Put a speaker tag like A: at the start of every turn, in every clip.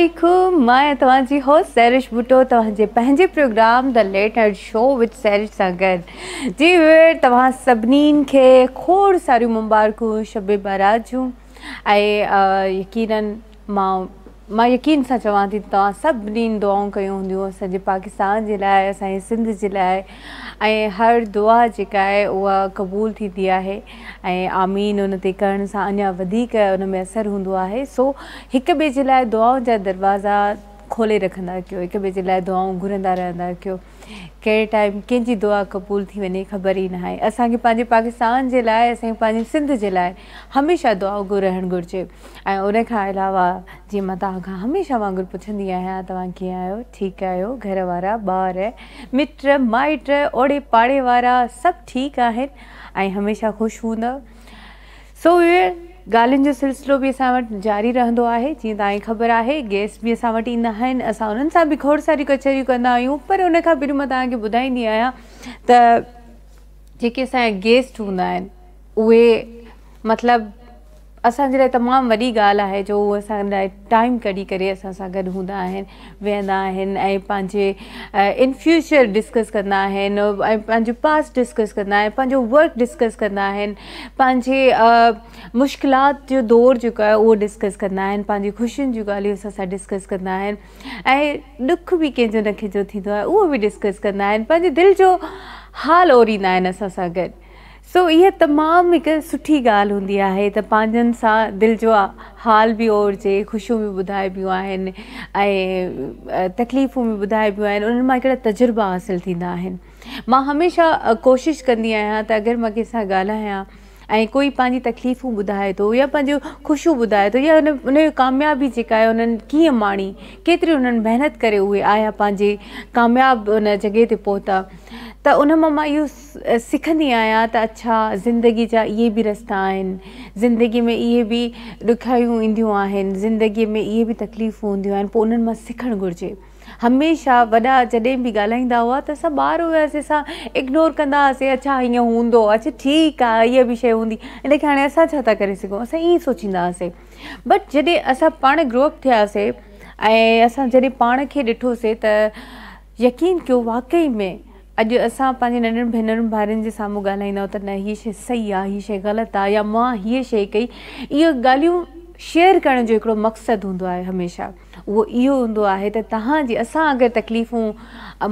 A: عليڪم، مان آهيان توهان جي هوسٽ سحرش ڀٽو، توهان جي پنهنجي programme the late night show with Sehrish سان گڏ. جي ويور، توهان سڀني کي کوڙ ساريون مبارڪون شب بارات جون ۽ يقينن مان يقين سان چوان ٿي توهان سڀني دعائون ڪيون هونديون اسان جي پاڪستان جي لاء، اسان جي سنڌ جي لاء ۽ هر دعا جيڪا آهي اها قبول ٿيندي آهي ۽ آمين ان تي ڪرڻ سان اڃا وڌيڪ ان ۾ اثر هوندو آهي. سو هڪ ٻئي جي لاء دعائن جا دروازا کولي رکندا ڪيو، هڪ ٻئي جي لاء دعائون گهرندا رهندا ڪيو. ڪهڙي ٽائيم ڪنهن جي دعا قبول ٿي وڃي خبر ئي ناهي. اسان کي پنهنجي پاڪستان جي لاء، اسان کي پنهنجي سنڌ جي لاء هميشه دعاگو رهڻ گهرجي. ۽ ان کان علاوه جيئن مان توهان کان هميشه وانگر پڇندي آهيان، توهان ڪيئن آهيو؟ ٺيڪ آهيو؟ گهر وارا، ٻار، مٽ مائٽ، اوڙي پاڙي وارا سڀ ٺيڪ آهن ۽ هميشه خوش هوندؤ؟ سو اهي ڳالهين جو سلسلو به اسان وٽ جاري رهندو آهي. جيئن توهان کي خبر آهي، گيسٽ به اسان وٽ ايندا آهن، اسان انهن سان به کوڙ ساريون ڪچهريون ڪندا آهيون. پر ان کان پهريون مان توهان کي ٻڌائيندي آهيان ته جيڪي اسان جا گيسٽ هوندا آهن اهي مطلب اسان جي لاء تمام وڏي ڳالهه آهي جو هو اسان لاء ٽائيم ڪڍي ڪري اسان سان گڏ هوندا آهن، ويهندا آهن ۽ پنهنجي ان فيوچر ڊسڪس ڪندا آهن ۽ پنهنجو پاسٽ ڊسڪس ڪندا آهن، پنهنجو ورڪ ڊسڪس ڪندا آهن، پنهنجي مشڪلات جو دور جيڪو آهي اهو ڊسڪس ڪندا آهن، پنهنجي خوشين جون ڳالهيون اسان سان ڊسڪس ڪندا آهن ۽ ڏک به ڪنهن جو نه ڪنهن جو ٿيندو آهي اهو به ڊسڪس ڪندا آهن، پنهنجي دل جو حال اوريندا آهن اسان سان گڏ. سو اها تمام هڪ سٺي ڳالهه هوندي آهي ته پنهنجن سان دل جو حال به اورجي، خوشيون به ٻڌائبيون آهن ۽ تڪليفون به ٻڌائبيون آهن، انهن مان هڪڙا تجربا حاصل ٿيندا آهن. مان هميشه ڪوشش ڪندي آهيان ته اگر مان ڪنهن سان ڳالهايان ۽ ڪوئي پنهنجي تڪليفون ٻڌائي ٿو يا پنهنجون خوشيون ٻڌائي ٿو يا ان جو ڪاميابي جيڪا آهي انهن ڪيئن ماڻي، ڪيتري انهن محنت ڪري اهي آيا پنهنجي ڪامياب ان جڳهه تي پهتا ته ان مان مان اهو سکندي آهيان ته اڇا زندگي جا اهي به رستا آهن، زندگي ۾ اهي به ڏکيائيون اينديون آهن، زندگي ۾ اهي به تڪليفون هونديون آهن، پوء انهن مان سکڻ گهرجي. هميشه وڏا جڏهن به ڳالهائيندا هئا ته اسان ٻار هياسين، اسان اگنور ڪندا هئاسين، اڇا ائين هوندو، اڇا ٺيڪ آهي اها به شيء هوندي، ان کي هاڻي اسان ڇا ٿا ڪري سگهون، اسان ائين سوچيندا هئاسين. بٽ جڏهن اسان پاڻ گرو اپ ٿياسين ۽ اسان جڏهن پاڻ کي ڏٺوسين ته يقين ڪيو واقعي ۾ اڄ اسان پنهنجي ننڍن ڀينرن ڀائرن جي سامهون ڳالهائيندا آهيون ته نه هيء شيء صحيح آهي، هيء شيء غلط آهي يا مان هيء شيء ڪئي. اهي ڳالهيون شيئر ڪرڻ جو هڪڙو مقصد هوندو آهي هميشه اهو اهو هوندو آهي ته توهان جي اسان اگر تڪليفون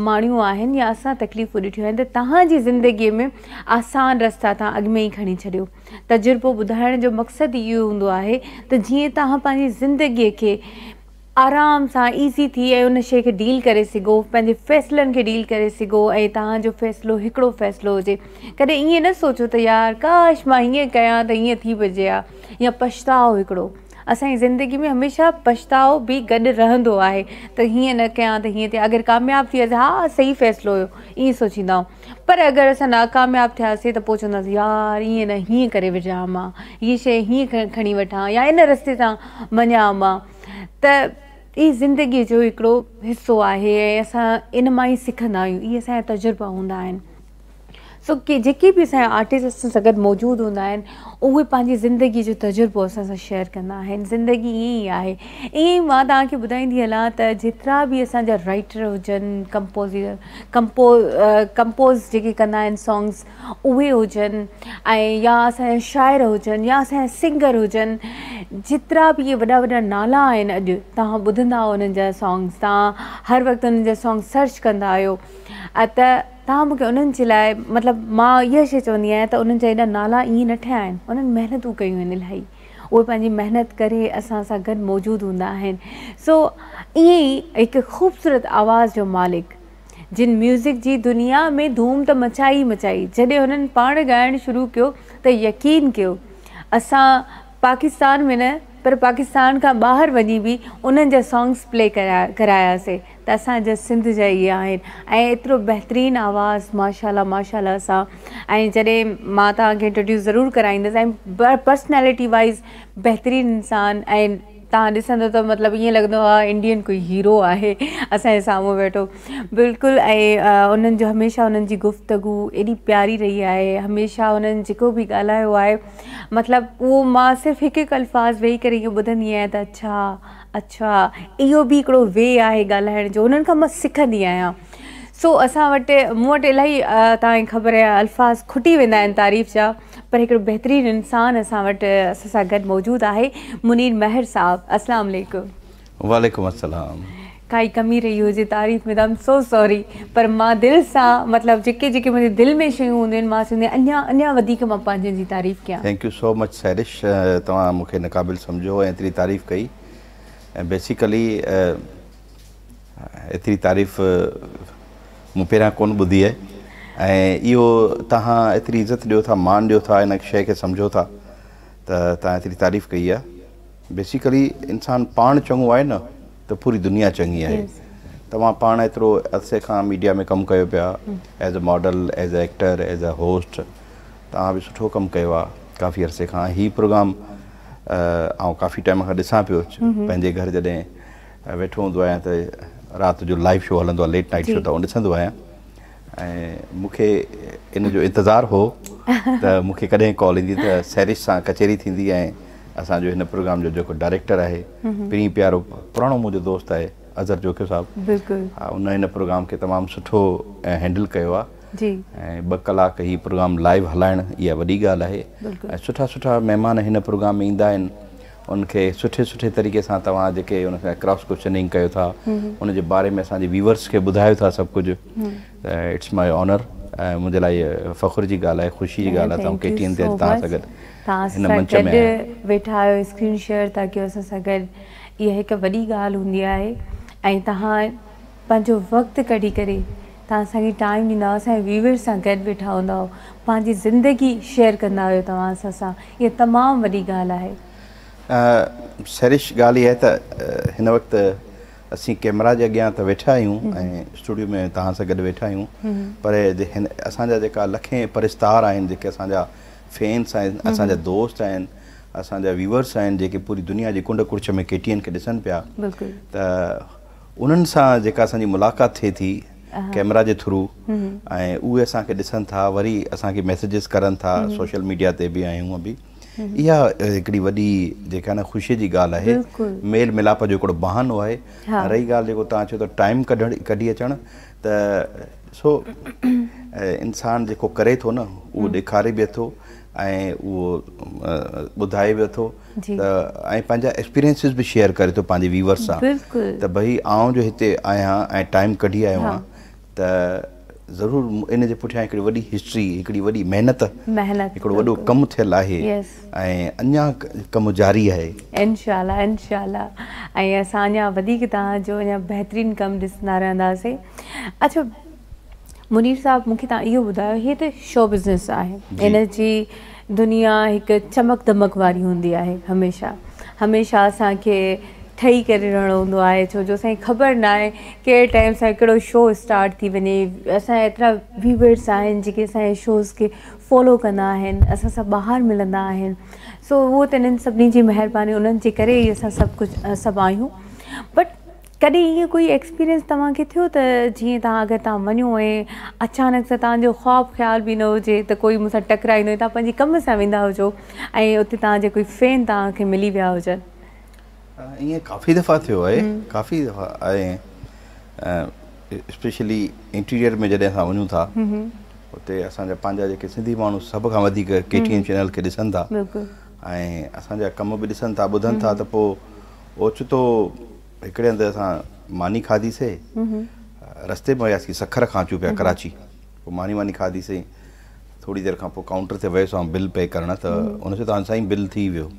A: ماڻيون آهن يا اسان تڪليفون ڏٺيون آهن ته توهان جي زندگيء ۾ آسان رستا توهان اڳ ۾ ئي کڻي ڇڏيو. تجربو ٻڌائڻ جو مقصد ئي اهو هوندو آهي ته جيئن توهان پنهنجي زندگيء کي آرام سان ايزي ٿي ۽ ان شيء کي ڊيل ڪري سگهو، پنهنجي فيصلن کي ڊيل ڪري سگهو ۽ توهان جو فيصلو هڪڙو فيصلو هجي. ڪڏهن ائين نه سوچو ته يار ڪاش مان هيئن ڪيان ته هيئن ٿي وڃي ها يا پڇتاء هڪڙو اسان جي زندگي ۾ هميشه پڇتاء به گڏ رهندو آهي ته هيئن نه ڪيان ته هيئن ٿئي اگر ڪامياب ٿي وياسين ها صحيح فيصلو هيو ائين سوچيندا آهيون پر اگر اسان ناڪامياب ٿياسين ته پوء چونداسين يار ائين نه هيئن ڪري وجهان ها مان هيء شيء هيئن کڻي وٺان يا ان رستي سان وڃان ها مان. ته هي زندگيء جو هڪڙو حصو آهي ۽ اسان ان مان ئي سکندا آهيون، اهي اسان جا تجربا هوندا آهن. سو ڪي جيڪي به اسان جا آرٽسٽ اسان سان گڏ موجود هوندا آهن اهي پنهنجي زندگيء جو تجربو اسان سان شيئر ڪندا آهن. زندگي ائين ئي آهي. ائين ئي مان توهان کي ٻڌائيندي هلان ته جيترا به اسان جا رائٽر هجن، ڪمپوزر، ڪمپوز جيڪي ڪندا آهن سانگس، اهي هجن ۽ يا اسان جا شاعر هجن يا اسان جا سنگر هجن، جيترا به اهي وڏا وڏا نالا آهن اڄ توهان ٻڌندا آهيو انهن جا سانگس، توهان هر وقت انهن جا سانگ سرچ ڪندا آهيو ته توهان مون کي انهن جي لاء مطلب مان اها شيء چوندي آهيان ته انهن جا ايڏا نالا ائين نه ٺهيا آهن، انهن محنتون ڪيون آهن الاهي، اهي پنهنجي محنت ڪري اسان سان گڏ موجود هوندا آهن. سو ائين ئي هڪ خوبصورت آواز جو مالڪ جن ميوزڪ جي دنيا ۾ ڌوم ته مچائي ئي مچائي، جڏهن هنن پاڻ ڳائڻ شروع ڪيو ته يقين ڪيو اسان پاڪستان ۾ نه پر پاڪستان کان ٻاهر وڃي به انهن جا سانگس پلي ڪراياسي ته اسان جا سنڌ جا اهي آهن ۽ ايترو بهترين آواز ماشاءالله ماشاءالله سان ۽ جڏهن مان توهان کي انٽروڊيوس ضرور ڪرائيندس ۽ پرسنالٽي وائز بهترين انسان ۽ توهان ڏسندو ته مطلب ائين لڳندو آهي انڊين ڪوئي هيرو آهي اسان جي سامهون ويٺو بلڪل ۽ انهن جو هميشه انهن جي گفتگو ايڏي پياري رهي آهي هميشه انهن جيڪو به ڳالهايو آهي مطلب اهو مان صرف هڪ هڪ الفاظ ويهي ڪري ائين ٻڌندي آهيان ته اڇا اڇا اهو به هڪڙو وي آهي ڳالهائڻ جو انهن کان مان سکندي آهيان سو اسان وٽ مون وٽ الاهي توهان کي خبر آهي الفاظ کٽي ويندا آهن تعريف جا پر هڪڙو بهترين انسان اسان وٽ اسان سان گڏ موجود آهي منير مهر صاحب السلام عليڪم.
B: وعليڪم السلام.
A: ڪائي ڪمي رهي هجي تعريف ۾ ته آئم سو سوري پر مان دل سان مطلب جيڪي جيڪي منهنجي دل ۾ شيون هونديون آهن مان چوندي آهيان اڃا اڃا وڌيڪ مان پنهنجن جي تعريف ڪيان.
B: Thank you so much Sehrish توهان مون کي هن قابل سمجهيو ۽ ايتري تعريف ڪئي ۽ بيسيڪلي ايتري تعريف مون پهريان ڪونه ٻڌي آهي ۽ اهو توهان ايتري عزت ڏيو ٿا مان ڏيو ٿا ان شيء کي سمجهو ٿا ته توهان ايتري تعريف ڪئي آهي بيسيڪلي انسان پاڻ چڱو آهي نه ته پوري دنيا چڱي آهي. توهان پاڻ ايترو عرصي کان ميڊيا ۾ ڪم ڪيو پيا as a model, as a actor, as a host توهان به سٺو ڪم ڪيو آهي ڪافي عرصي کان هي پروگرام آئون ڪافي ٽائيم کان ڏسان پيو پنهنجي گهر جڏهن ويٺو هوندو آهيان ته رات جو لائيو شو هلندو آهي ليٽ نائيٽ شو ته آئون ڏسندو آهيان ۽ مون کي ان جو انتظار هو ته مون کي ڪڏهن ڪال ايندي ته سحرش سان ڪچهري ٿيندي ۽ اسان جو هن پروگرام جو جيڪو ڊائريڪٽر آهي پرين پيارو پراڻو منهنجو دوست آهي اظهر جوکيو صاحب
A: بلڪل
B: ها ان هن پروگرام کي تمام سٺو هينڊل ڪيو آهي
A: جي
B: ۽ ٻه ڪلاڪ هي پروگرام لائيو هلائڻ اها وڏي ڳالهه آهي ۽ سٺا سٺا مهمان هن پروگرام ۾ ايندا آهن ان کي سٺي سٺي طريقي سان توهان جيڪي ان کان ڪراس ڪوئسچننگ ڪيو ٿا ان جي باري ۾ اسان جي ويورس کي ٻڌايو ٿا سڀ ڪجهه ته it's my honour ۽ منهنجي لاء فخر جي ڳالهه آهي خوشي جي ڳالهه آهي ته آئون ڪي ٽي اين تي اڄ توهان سان گڏ
A: توهان
B: هن
A: اسان
B: منچ
A: سان
B: ۾
A: گڏ
B: آهيان.
A: ويٺا آهيو اسڪرين شيئر ٿا ڪيو اسان سان گڏ اها هڪ وڏي ڳالهه هوندي آهي ۽ توهان پنهنجو وقت ڪڍي ڪري توهان اسان کي ٽائيم ڏيندا آهيو اسان جي ويورز سان گڏ ويٺا هوندا آهيو پنهنجي زندگي شيئر ڪندا آهيو توهان اسان سان اها تمام وڏي ڳالهه آهي.
B: سحرش ڳالهه اها آهي ته هن وقت اسين ڪيمرا جي اڳيان ته ويٺا آهيون ۽ اسٽوڊيو ۾ توهان سان گڏ ويٺا آهيون پر هن اسان جا جيڪا لکين پرستار آهن جيڪي اسان جا فينس آهن اسان جا دوست آهن اسان جا ويورس آهن جيڪي پوري دنيا جي ڪنڊ ڪڙڇ ۾ ڪي ٽي اين کي ڏسن پيا ته انهن سان جيڪا اسان جي ملاقات ٿئي ٿي ڪيمرا جي ٿرو ۽ اهي اسان کي ڏسن ٿا وري اسان کي ميسيجز ڪرن ٿا سوشل ميڊيا تي به ۽ هونء به اها هڪڙي وڏي جيڪا نه خوشي جي ڳالهه آهي ميل ملاپ جو هڪڙو بهانو آهي رهي ڳالهه جيڪو توهان چيو ته ٽائيم ڪڍڻ ڪڍي اچڻ ته سو انسان جيڪو ڪري ٿو نه اهو ڏيکاري به ٿو ۽ اهو ٻڌائي به ٿو ته ۽ پنهنجا ايڪسپيرينسز به شيئر ڪري ٿو پنهنجي ويورز سان ته ڀئي آئون جو هتي آهيان ۽ ٽائيم ڪڍي آيو آهيان ته ضرور ان جي پٺيان هڪڙي وڏي هسٽري هڪڙي وڏي محنت هڪڙو وڏو ڪم ٿيل آهي ۽ اڃا ڪم جاري آهي.
A: انشاء الله انشاء الله ۽ اسان اڃا وڌيڪ توهان جو اڃا بهترين ڪم ڏسندا رهنداسين. اڇا منير صاحب مون کي توهان اهو ٻڌايو هي ته شو بزنس آهي ان جي دنيا هڪ چمڪ دمڪ واري هوندي آهي هميشه هميشه اسان کي ٺهي ڪري رهڻو هوندو آهي ڇو جو اسان کي خبر نه آهي ڪهڙي ٽائيم اسان جو ڪهڙو شو اسٽارٽ ٿي وڃي اسان جا ايترا ويورس آهن جيڪي اسان جي شوز کي فالو ڪندا آهن اسان سان ٻاهر ملندا آهن سو اهو ته انهن سڀني جي مهرباني انهن جي ڪري ئي اسان سڀ ڪجهه سڀ آهيون بٽ ڪڏهن ائين ڪوئي ايڪسپيرينس توهان کي ٿيو ته جيئن توهان اگر توهان وڃو ۽ اچانڪ سان توهان جو خواب خيال به نه هجي ته ڪوئي مون سان ٽڪرائيندو ۽ توهان پنهنجي ڪم سان ويندا هجو ۽ اتي توهان جا ڪوئي فين توهان کي ملي ويا هجن.
B: ائين ڪافي دفعا ٿيو آهي ڪافي دفعا ۽ اسپيشلي انٽيريئر ۾ جڏهن اسان وڃون ٿا اتي اسان جا پنهنجا جيڪي سنڌي ماڻهو سڀ کان وڌيڪ ڪي ٽي اين چينل کي ڏسن ٿا ۽ اسان جا ڪم به ڏسن ٿا ٻڌن ٿا ته پوء اوچتو هڪڙي هنڌ اسان ماني کاڌي سي رستي ۾ وياسين سکر کان اچون پيا ڪراچي پوء ماني واني کاڌي سي ٿوري دير کان پوء ڪائونٽر تي ويس آئون بل پي ڪرڻ ته ان چيو ته سائين بل ٿي ويو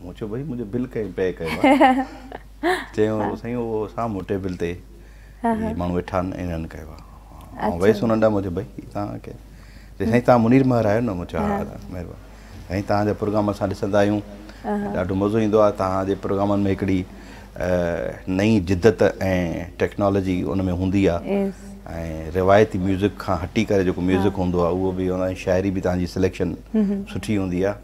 B: مون چيو ڀئي منهنجو بل ڪنهن پي ڪيو آهي چيو سائين اهو سامهون ٽيبل تي هي ماڻهو ويٺا آهن انهن ڪيو آهي آئون ويس انهن ڏانهن مون چيو ڀئي توهان کي سائين توهان منير مهر آهيو نه مون چيو ها مهرباني سائين توهان جا پروگرام اسان ڏسندا آهيون ڏاڍو مزو ايندو آهي توهان جي پروگرامن ۾ هڪڙي نئين جدت ۽ ٽيڪنالاجي ان ۾ هوندي آهي ۽ روايتي ميوزڪ کان هٽي ڪري جيڪو ميوزڪ هوندو آهي اهو به هوندو آهي شاعري به توهان جي سليڪشن سٺي هوندي آهي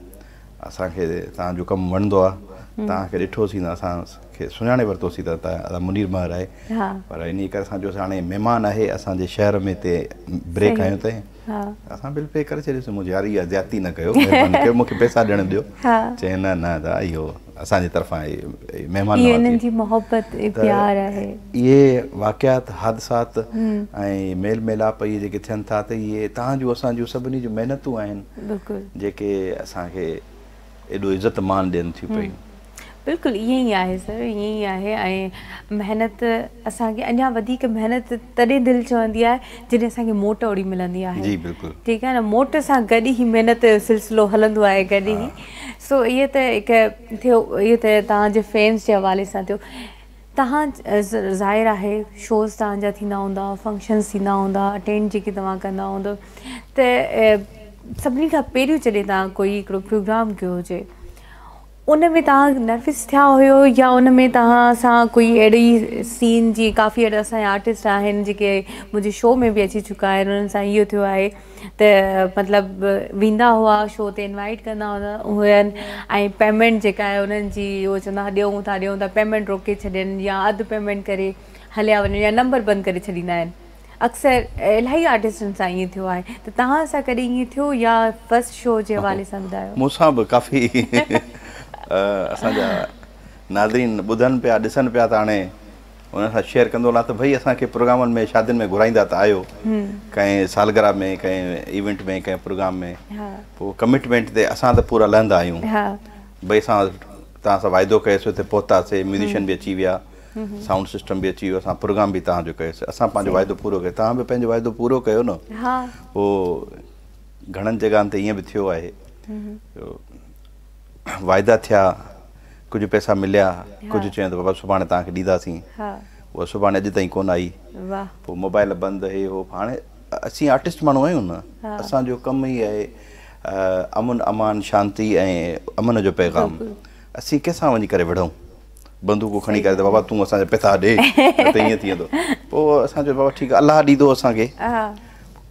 B: اسان کي توهان جو ڪم وڻندو آهي توهان کي ڏٺوسين ته اسان کي سڃاڻي ورتوسين ته ادا منير مهر آهي پر انهي ڪري اسان چيوسين هاڻي مهمان آهي اسان جي شهر ۾ هتي بريڪ هنيو اٿئي اسان بل پي ڪري ڇڏيوسين مون چيو يار اها زيادتي نه ڪيو مهرباني ڪيو مون کي پئسا ڏيڻ ڏيو چيائين نه نه ادا اهو اسان جي طرفان مهمان
A: نوازي انهن جي محبت پيار آهي.
B: اهي واقعات حادثات ۽ ميل ميلاپ اهي جيڪي ٿين ٿا ته اهي توهان جون اسان جون سڀني جون محنتون آهن جيڪي اسان کي ايڏو عزت مان ڏين ٿيون پيون.
A: بلڪل ائين ئي آهي سر ائين ئي آهي ۽ محنت اسان کي اڃا وڌيڪ محنت تڏهن دل چوندي آهي جڏهن اسان کي موٽ اوڙي ملندي آهي
B: جي بلڪل
A: ٺيڪ آهي نه موٽ سان گڏ ئي محنت جو سلسلو هلندو آهي گڏ ئي سو اهي ته هڪ ٿيو اهو ته توهان جي فينس جي حوالي سان ٿيو توهان ظاهر آهي شوز توهان جا ٿيندا هوندا فنڪشنز ٿيندا هوندا اٽينڊ جيڪي توهان ڪندا هوندو ته سڀني کان پهريون جڏهن توهان ڪوئي هڪڙو پروگرام ڪيو هجي ان ۾ توهان نروس ٿيا هيو يا ان ۾ توهان سان ڪوئي اهڙي سين جيئن ڪافي اهڙا اسان جا آرٽسٽ آهن جيڪي منهنجي شو ۾ به اچي چڪا آهن انهن سان اهو ٿيو آهي ته مطلب ويندا هئا شو تي انوائٽ ڪندا هئن ۽ پيمينٽ جيڪا آهي انهن جي اهو چوندا هئا ڏيون ٿا ڏيون ٿا پيمينٽ روڪي ڇڏين يا اڌ پيمينٽ ڪري هليا وڃن يا نمبر بند ڪري ڇڏيندا آهن اڪثر الاهي آرٽسٽن سان ائين ٿيو آهي ته توهان سان ڪڏهن ائين ٿيو يا فرسٽ شو جي حوالي سان ٻڌايو.
B: مون سان به ڪافي اسان جا ناظرين ٻڌن پيا ڏسن پيا ته هاڻي انهن سان شيئر ڪندو هلان ته ڀئي اسان کي پروگرامن ۾ شادين ۾ گهرائيندا ته آهيو ڪنهن سالگرهه ۾ ڪنهن ايونٽ ۾ ڪنهن پروگرام ۾ پوء ڪمٽمينٽ تي اسان ته پورا لهندا آهيون ڀئي اسان توهان سان واعدو ڪيوسي اتي پهتاسي ميوزيشن به اچي ويا سائونڊ سسٽم به اچي ويو اسان پروگرام به توهان جو ڪيوسي اسان پنهنجو واعدو پورو ڪيو توهان به پنهنجو واعدو پورو ڪيو نه پوء گهڻن جڳهن تي ائين به ٿيو آهي واعدا ٿيا، ڪجهه پئسا مليا، ڪجهه چيائون ته بابا سڀاڻي توهان کي ڏينداسين، اها سڀاڻي اڄ تائين ڪونه آئي، پوء موبائل بند هي هو، هاڻي اسين آرٽسٽ ماڻهو آهيون نه، اسان جو ڪم ئي آهي امن امان شانتي ۽ امن جو پيغام، اسين ڪنهن سان وڃي ڪري وڙهون، بندوقون کڻي ڪري ته بابا تون اسان جا پئسا ڏي نه ته ائين ٿي ويندو، پوء اسان چيو بابا ٺيڪ آهي الله ڏيندو اسان کي،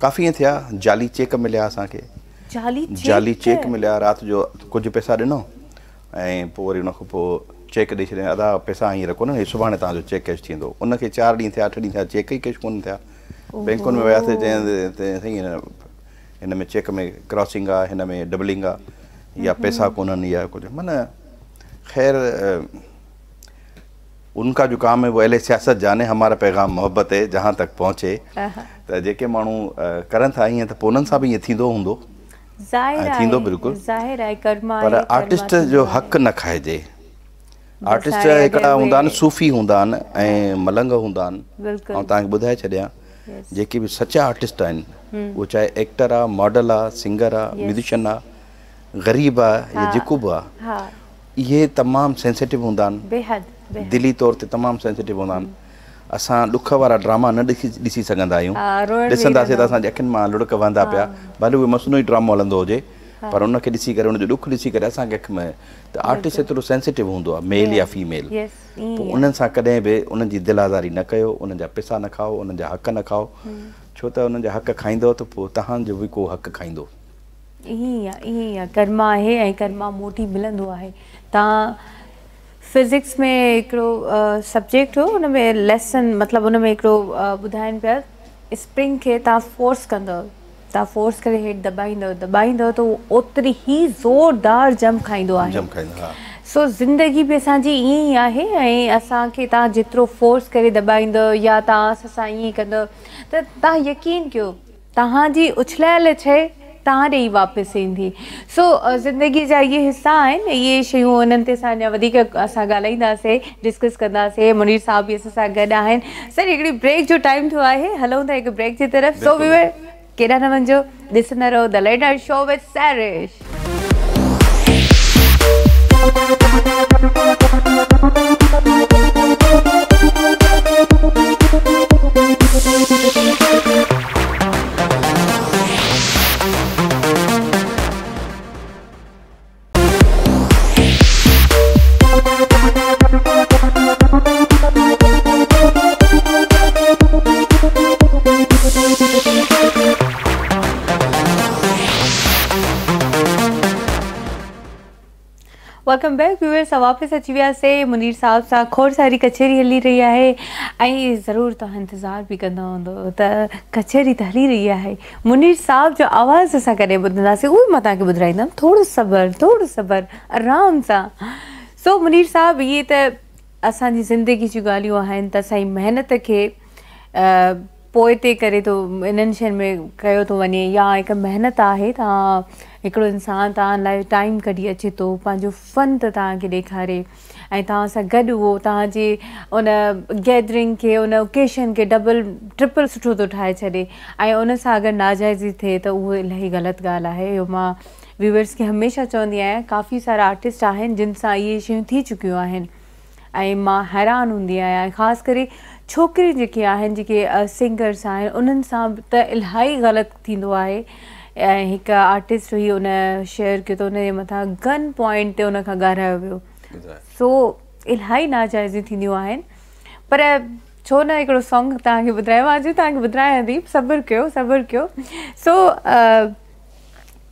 B: ڪافي ائين ٿيا، جعلي چيڪ مليا اسان کي. جعلي چيڪ مليا رات جو ڪجهه پئسا ڏنو ۽ پوء وري ان کان پوء چيڪ ڏئي ڇڏيائين ادا پئسا هينئر ڪونهن هي سڀاڻي توهان جو چيڪ ڪيش ٿي ويندو ان کي چار ڏينهن ٿيا اٺ ڏينهن ٿيا چيڪ ئي ڪيش ڪونه ٿيا بينڪن ۾ وياسي چيائين سائين هن ۾ چيڪ ۾ ڪراسنگ آ هن ۾ ڊبلنگ آ يا پئسا ڪونهن يا ڪجهه معنيٰ خير ان کا جو ڪام هي وو اهل سياست جاني همارا پيغام محبت هي جهان تڪ پهچي ته جيڪي ماڻهو ڪرن ٿا ائين ته پوء انهن سان به ائين ٿيندو هوندو
A: ظاهر آهي
B: ٿيندو بلڪل
A: ظاهر آهي ڪرما
B: پر آرٽسٽ جو حق نه کائجي آرٽسٽ هڪڙا هوندا آهن صوفي هوندا آهن ۽ ملنگ هوندا آهن
A: بلڪل
B: آئون توهان کي ٻڌائي ڇڏيان جيڪي به سچا آرٽسٽ آهن اهو چاهي ايڪٽر آ ماڊل آ سنگر آ ميوزيشن آ غريب آ يا جيڪو به آ اهي تمام سينسيٽو هوندا آهن
A: بيحد بيحد
B: دلي طور تي تمام سينسيٽو هوندا آهن اسان ڏک وارا ڊراما نه ڏسي ڏسي سگهندا آهيون ڏسنداسين ته اسان جي اکين مان لڙڪ وهندا پيا ڀلي اهي مصنوعي ڊرامو هلندو هجي پر ان کي ڏسي ڪري ان جو ڏک ڏسي ڪري اسان کي اک ۾ ته آرٽسٽ ايترو سينسيٽو هوندو آهي ميل يا فيميل پوء انهن سان ڪڏهن به انهن جي دل آزاري نه ڪيو انهن جا پئسا نه کائو انهن جا حق نه کائو ڇو ته انهن جا حق کائيندؤ ته پوء توهان جو به ڪو حق کائيندو.
A: ائين ئي آ ائين ئي آ ڪرما آهي ۽ ڪرما موٽي ملندو آهي تان فزڪس ۾ هڪڙو سبجيڪٽ هو ان ۾ ليسن مطلب ان ۾ هڪڙو ٻڌائين پيا اسپرنگ کي تان فورس ڪندو تان فورس ڪري هيٺ دٻائيندو دٻائيندو ته اهو اوتري ئي زوردار جمپ کائيندو آهي
B: جمپ کائيندو ها
A: سو زندگي به اسان جي ائين ئي آهي ۽ اسان کي تان جيترو فورس ڪري دٻائيندو يا تان اسان سان ائين ڪندو ته تان يقين ڪيو توهان جي اڇلايل شيء توهان ڏي ئي واپس ايندي. سو زندگي جا اهي حصا آهن، اهي شيون انهن تي اسان اڃا وڌيڪ اسان ڳالهائينداسين، ڊسڪس ڪنداسين. منير صاحب به اسان سان گڏ آهن. سر هڪڙي بريڪ جو ٽائيم ٿيو آهي، هلون ٿا هڪ بريڪ جي طرف. سو ويور ڪيڏانهن نه وڃجو، ڏسندا رهو the late night show with Sehrish. Welcome back viewers, वापसि अची वियासीं। मुनीर साहब सां खोड़ सारी कचहरी हली रही आहे ऐं ज़रूरु तव्हां इंतज़ारु बि कंदा हूंदव त कचहरी त हली रही आहे, मुनीर साहब जो आवाज़ असां कॾहिं ॿुधंदासीं उहो मां तव्हांखे ॿुधाईंदमि। थोरो सब्र आराम सां। सो मुनीर साहब, इहे त असांजी ज़िंदगी जूं ॻाल्हियूं आहिनि त असांजी महिनत खे पोइ ते करे थो इन्हनि शयुनि में कयो थो वञे, या हिकु महिनत आहे। तव्हां हिकिड़ो इंसान तव्हां लाइ टाइम कढी अचे थो, पंहिंजो फन त तव्हांखे ॾेखारे ऐं तव्हां सां गॾु उहो तव्हांजे उन गैदरिंग खे, उन ओकेशन खे डबल ट्रिपल सुठो थो ठाहे छॾे ऐं उन सां अगरि नाजाइज़ी थिए त उहो इलाही ग़लति ॻाल्हि आहे। इहो मां व्यूअर्स खे हमेशह चवंदी आहियाँ, काफ़ी सारा आर्टिस्ट आहिनि जिन सां इहे शयूं थी चुकियूं आहिनि ऐं मां हैरान हूंदी आहियाँ। ख़ासि करे छोकिरियूं जेके आहिनि, जेके सिंगर्स आहिनि, उन्हनि सां त इलाही ग़लति थींदो आहे। ऐं हिकु आर्टिस्ट हुई, उन शेयर कयो त उनजे मथां गन पॉइंट ते उनखां ॻाल्हायो वियो। सो इलाही नाजाइज़ियूं थींदियूं आहिनि। पर छो न हिकिड़ो सॉन्ग तव्हांखे ॿुधायां, मां अॼु तव्हांखे ॿुधायां थी, सब्र कयो सब्र कयो। सो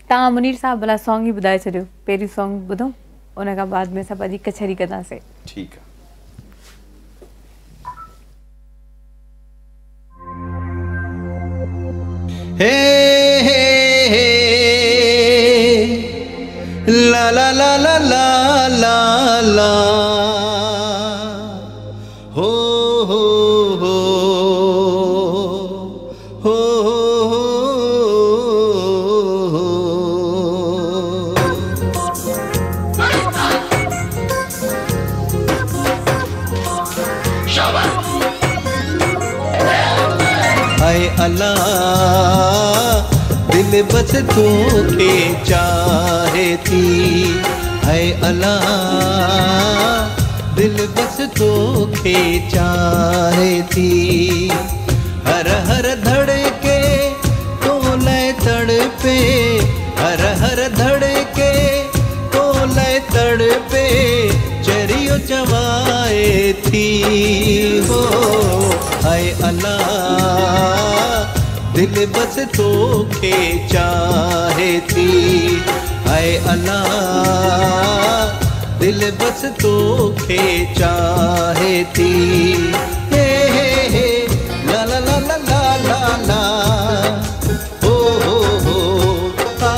A: तव्हां मुनीर साहब भला सॉन्ग ई ॿुधाए छॾियो, पहिरियों सॉन्ग ॿुधूं, उन खां बाद में असां पंहिंजी कचहरी कंदासीं।
B: ठीकु आहे। हे हे हे ला ला ला ला ला ला ला हो हो हो हो हो। हाय अल्लाह, दिल बस तोखे चाहे थी। हाय अल्लाह, दिल बस तोखे चाहे थी। हर हर धड़के तो लय तड़पे, हर हर धड़के तो लय तड़पे, चरियो चवाए थी। हो हाय अल्लाह, दिल बस तोखे चाहे थी। हाय अल्लाह, दिल बस तोखे चाहे थी। हे हे हे ला ला ला ला ला ला ला हो हो हो आ।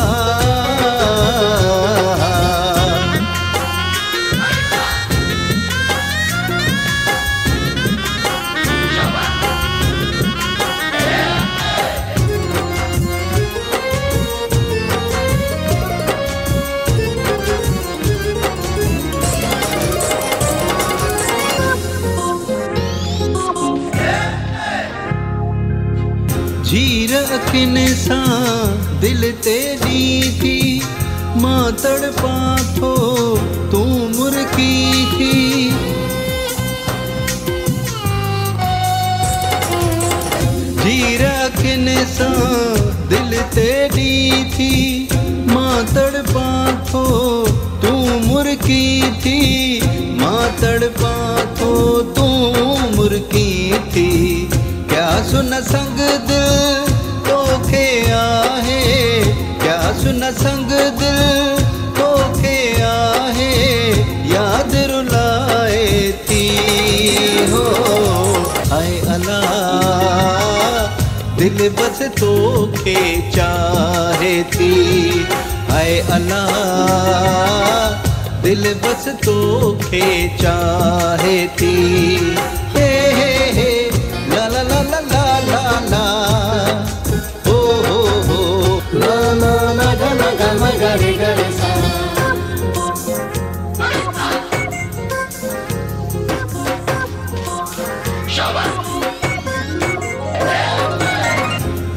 B: झीर अखियुनि सां दिल ते ॾी थी, मां तड़पां थो तूं मुरकी थी। झीर अखियुनि सां दिल ते ॾी थी, मां तड़पां थो तूं मुरकी थी। मां तड़पां थो तूं मुरकी थी। क्या सुन संग दिल तोखे आहे, क्या सुन संग दिल तोखे आहे, याद रुलाए थी। हो हाय अल्लाह, दिल बस तोखे चाहे थी। हाय अल्लाह, दिल बस तोखे चाहे थी। हे हे हे ला ला ला ला ला ला ला हो हो हो ला ला ला गा ला गा मा गा रे गा रे सा।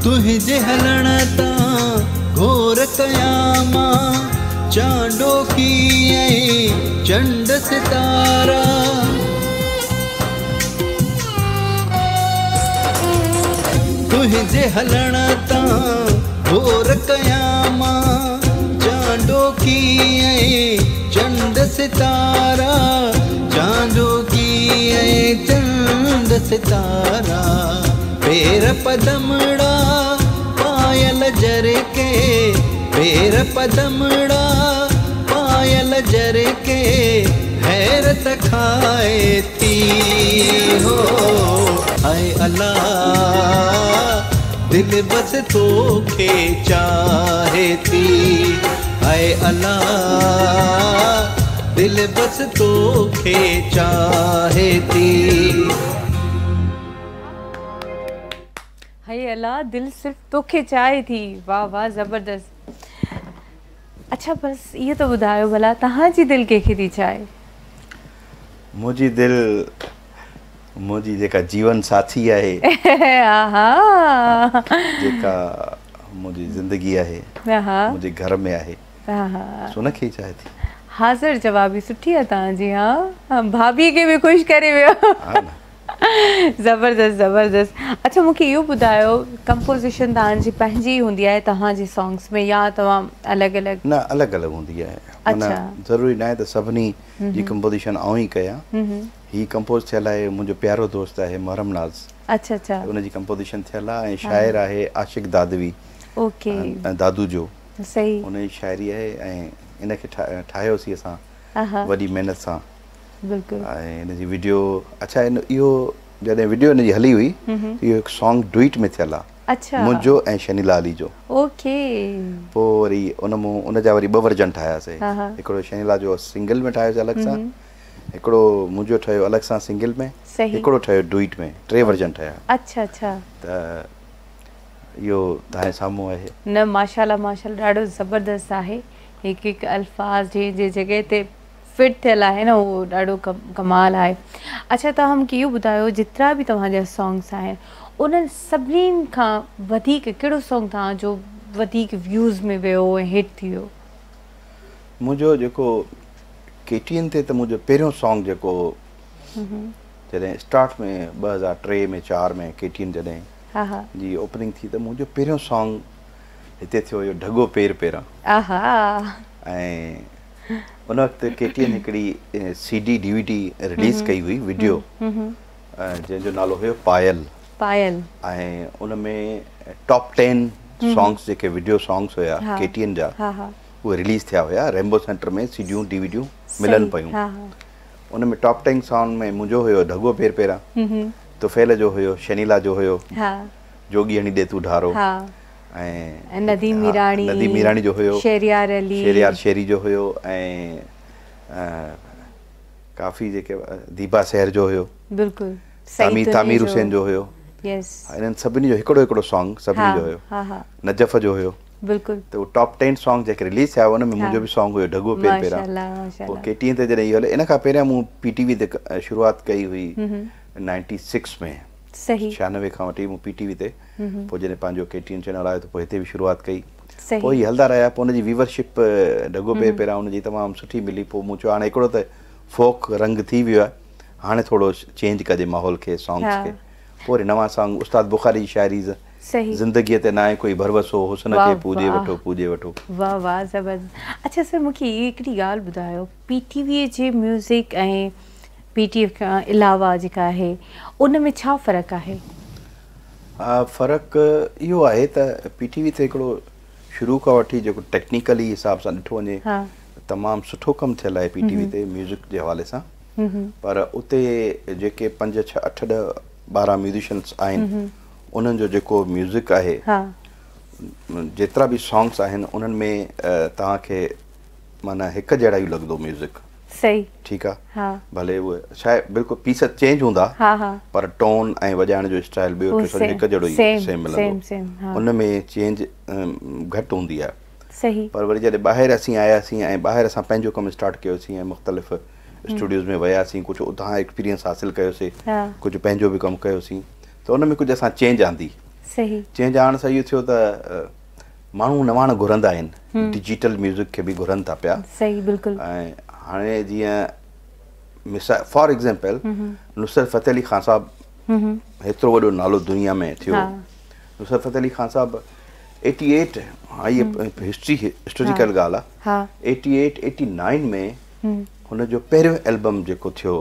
B: तुंहिंजे हलण तां घोर कयां मां, चांडोकी ऐं चंड सितारा। तुंहिंजे हलण तां घोर कयां मां, चांडोकी ऐं चंड सितारा। चांडोकी ऐं चंड सितारा। पेर पदमड़ा पायल जरके, पेर पदमड़ा
C: पायल जरके हैरत खाए थी हो। हाय अल्लाह दिल बस तोखे चाहे थी, हाय अल्लाह दिल बस तोखे चाहे थी।
A: हाय अल्लाह दिल सिर्फ तोखे चाहे थी। वाह वाह ज़बरदस्त। अच्छा बस इहो त ॿुधायो भला तव्हांजी दिलि कंहिंखे थी चाहे?
B: मुंहिंजी दिलि मुंहिंजी जेका जीवन साथी आहे, जेका मुंहिंजी ज़िंदगी आहे, मुंहिंजे घर में आहे, उनखे ई चाहे थी।
A: हाज़िर जवाबी सुठी आहे तव्हांजी। हा, भाभी खे बि ख़ुशि करे वियो। ज़बरदस्त ज़बरदस्त। अच्छा मूंखे इहो ॿुधायो, कंपोज़िशन तव्हांजी पंहिंजी हूंदी आहे तव्हांजे सॉन्ग्स में या तव्हां अलॻि अलॻि?
B: न, अलॻि अलॻि हूंदी आहे।
A: अच्छा,
B: ज़रूरी न आहे त सभिनी जी कंपोज़िशन आउं ई कयां। ही कंपोज़ थियल आहे मुंहिंजो प्यारो दोस्त आहे मुहर्रम नाज़।
A: अच्छा अच्छा,
B: उनजी कंपोज़िशन थियल आहे। ऐं शाइर आहे आशिक दादवी,
A: ओके,
B: दादू जो,
A: सही,
B: उनजी शाइरी आहे। ऐं इनखे ठाहियोसीं असां वॾी महिनत सां।
A: बिल्कुलु।
B: ऐं हिन जी वीडियो, अच्छा इहो जॾहिं वीडियो हिन जी हली हुई, इहो हिकु सॉन्ग डुइट में थियल आहे।
A: अच्छा,
B: मुंहिंजो ऐं शनीला अली जो।
A: ओके।
B: पोइ वरी उन मां उनजा वरी ॿ वर्जन ठाहियासीं। हिकिड़ो शनीला जो सिंगल में ठाहियोसीं अलॻि सां, हिकिड़ो मुंहिंजो ठहियो अलॻि सां सिंगल में, हिकिड़ो ठहियो डुइट में, टे वर्जन ठहिया।
A: अच्छा अच्छा,
B: त इहो तव्हांजे साम्हूं आहे।
A: न माशाल्लाह माशाल्लाह ॾाढो ज़बरदस्त आहे। हिकु हिकु अल्फाज़ जंहिं जॻह ते फिट थियल आहे न, उहो ॾाढो कमाल आहे। अच्छा, तव्हां मूंखे इहो ॿुधायो, जेतिरा बि तव्हांजा सॉन्ग्स आहिनि उन्हनि सभिनीनि खां वधीक कहिड़ो सॉन्ग तव्हांजो वधीक व्यूज़ में वियो ऐं हिट थी वियो?
B: मुंहिंजो जेको KTN ते त मुंहिंजो पहिरियों सॉन्ग जेको जॾहिं स्टार्ट में 2003 में 4 में KTN जॾहिं जी ओपनिंग थी, त मुंहिंजो पहिरियों सॉन्ग हिते थियो हुयो ढॻो पेर पेरा। ऐं उन वक़्तु KTN हिकिड़ी CD DVD release कई हुई वीडियो, जंहिंजो नालो हुयो पायल।
A: पायल।
B: ऐं उन में टॉप 10 सॉन्ग्स जेके वीडियो सॉन्ग्स हुया KTN जा, उहे रिलीज़ थिया हुया। रेनबो सेंटर में सीडियूं डीवीडियूं मिलनि पयूं। उन में टॉप 10 सॉन्ग में मुंहिंजो हुयो ढॻो पेर पेरा, तुफ़ैल जो हुयो, शनीला जो हुयो, जोगी हणी ॾे तूं ढारो, ऐं
A: नदीम मीराणी,
B: नदीम मीराणी जो हुयो,
A: शेरियार अली,
B: शेरियार शेरी जो हुयो, ऐं काफ़ी जेके दीपा सहर जो हुयो,
A: बिल्कुलु,
B: तामीर हुसैन जो हुयो, इन्हनि सभिनी जो हिकिड़ो हिकिड़ो सॉन्ग सभिनी जो हुयो, नजफ़ जो हुयो,
A: बिल्कुलु।
B: त उहो टॉप 10 सॉन्ग जेके रिलीज़ थिया उन में मुंहिंजो बि सॉन्ग हुयो ढॻो पेर पेरा। पोइ KTN ते जॾहिं इहो हले, इन खां पहिरियां मूं PTV ते शुरूआत कई हुई 96 में,
A: सही,
B: 96 खां वठी मूं PTV ते, पोइ जॾहिं पंहिंजो KTN channel आयो त पोइ हिते बि शुरूआत कई, पोइ ई हलंदा रहिया। पोइ हुनजी व्यूवरशिप ढॻो पेर पेरा हुनजी तमामु सुठी मिली। पोइ मूं चयो हाणे हिकिड़ो त फोक रंग थी वियो आहे, हाणे थोरो चेंज कजे माहौल खे, सॉन्ग्स खे। पोइ वरी नवां सॉन्ग उस्ताद बुखारी जी शाइरी, ज़िंदगीअ ते न आहे कोई भरवसो, हुस्न खे पूजे वठो पूजे वठो।
A: वाह वाह ज़बरदस्त। अच्छा सर, मूंखे हिकिड़ी ॻाल्हि ॿुधायो, PTV जे म्यूज़िक ऐं PTV खां अलावा जेका आहे उन में छा फ़र्क़ु आहे?
B: फ़र्क़ु इहो आहे त PTV ते हिकिड़ो शुरू खां वठी जेको टेक्निकली हिसाब सां ॾिठो वञे तमामु सुठो कमु थियल आहे PTV ते म्यूज़िक जे हवाले सां, पर उते जेके 5 6 8 10 12 म्यूज़िशियंस आहिनि उन्हनि जो जेको म्यूज़िक आहे, जेतिरा बि सॉन्ग्स आहिनि उन्हनि में तव्हांखे माना हिकु जहिड़ा ई लॻंदो म्यूज़िक,
A: सही,
B: ठीकु आहे, भले उहे शायदि बिल्कुलु पीस चेंज हूंदा, पर टोन ऐं वॼाइण जो स्टाइल ॿियो टियों सभु हिकु जहिड़ो ई सेम मिलंदो, उन में चेंज घटि हूंदी आहे।
A: सही।
B: पर वरी जॾहिं ॿाहिरि असीं आयासीं ऐं ॿाहिरि असां पंहिंजो कमु स्टार्ट कयोसीं ऐं मुख़्तलिफ़ स्टूडियोज़ में वियासीं, कुझु उतां एक्सपीरियंस हासिलु कयोसीं, कुझु पंहिंजो बि कमु कयोसीं, त उन में कुझु असां चेंज आंदी।
A: सही।
B: चेंज आणण सां इहो थियो त माण्हू नवाण घुरंदा आहिनि, डिजिटल म्यूज़िक खे बि घुरनि था पिया।
A: सही, बिल्कुलु।
B: ऐं हाणे जीअं मिसाल फॉर एग्ज़ाम्पल नुसरत फ़तेह अली ख़ान साहब हेतिरो वॾो नालो दुनिया में थियो, नुसरत फ़तेह अली ख़ान साहब 88, हा हीअ हिस्ट्री हिस्टोरिकल ॻाल्हि आहे, 88 89 में हुनजो पहिरियों एल्बम जेको थियो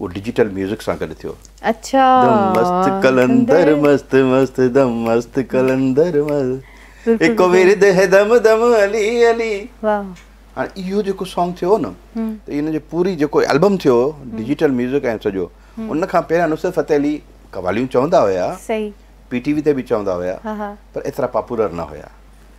B: उहो डिजिटल म्यूज़िक सां गॾु थियो।
A: अच्छा।
B: दम मस्त कलंदर मस्त मस्त दम मस्त कलंदर मस्त, एक विरद है दम दम अली अली।
A: वाह।
B: हाणे इहो जेको सॉन्ग थियो न त इन जो पूरी जेको एल्बम थियो डिजिटल म्यूज़िक ऐं सॼो उन खां पहिरियां नुसरत फ़तेह अली कवालियूं चवंदा हुया,
A: सही,
B: पीटीवी ते बि चवंदा हुया, पर एतिरा पॉपुलर न हुया।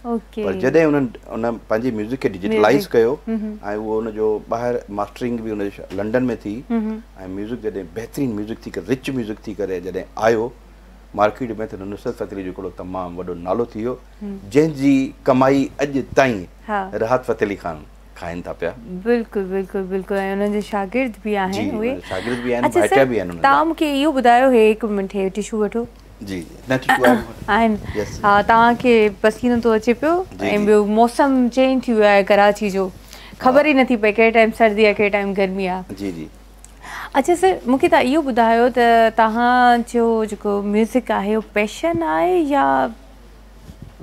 A: ओके।
B: पर जॾहिं उन्हनि उन पंहिंजी म्यूज़िक खे डिजिटलाइज़ कयो ऐं उहो उनजो ॿाहिरि मास्टरिंग बि उन लंडन में थी ऐं म्यूज़िक जॾहिं बहितरीन म्यूज़िक थी करे, रिच म्यूज़िक थी करे जॾहिं आयो मार्केट में त नुसरत फ़तेह अली जो हिकिड़ो तमामु वॾो नालो थी वियो, जंहिंजी कमाई अॼु ताईं राहत फ़तेह अली ख़ान खाइनि था पिया।
A: बिल्कुलु बिल्कुलु बिल्कुलु, ऐं उन्हनि जा शागिर्द बि आहिनि उहे,
B: शागिर्द बि आहिनि, भाइटिया बि आहिनि।
A: तव्हां मूंखे इहो ॿुधायो, हे हिकु मिंट, हे टिशू वठो।
B: जी न टिशू
A: आहिनि। हा, तव्हांखे पसीनो थो अचे पियो ऐं ॿियो मौसम चेंज थी वियो आहे कराची जो, ख़बर ई नथी पए कहिड़े टाइम सर्दी आहे कहिड़े टाइम गर्मी आहे।
B: जी जी।
A: अच्छा सर, मूंखे तव्हां इहो ॿुधायो त तव्हांजो जेको म्यूज़िक आहे उहो पैशन आहे या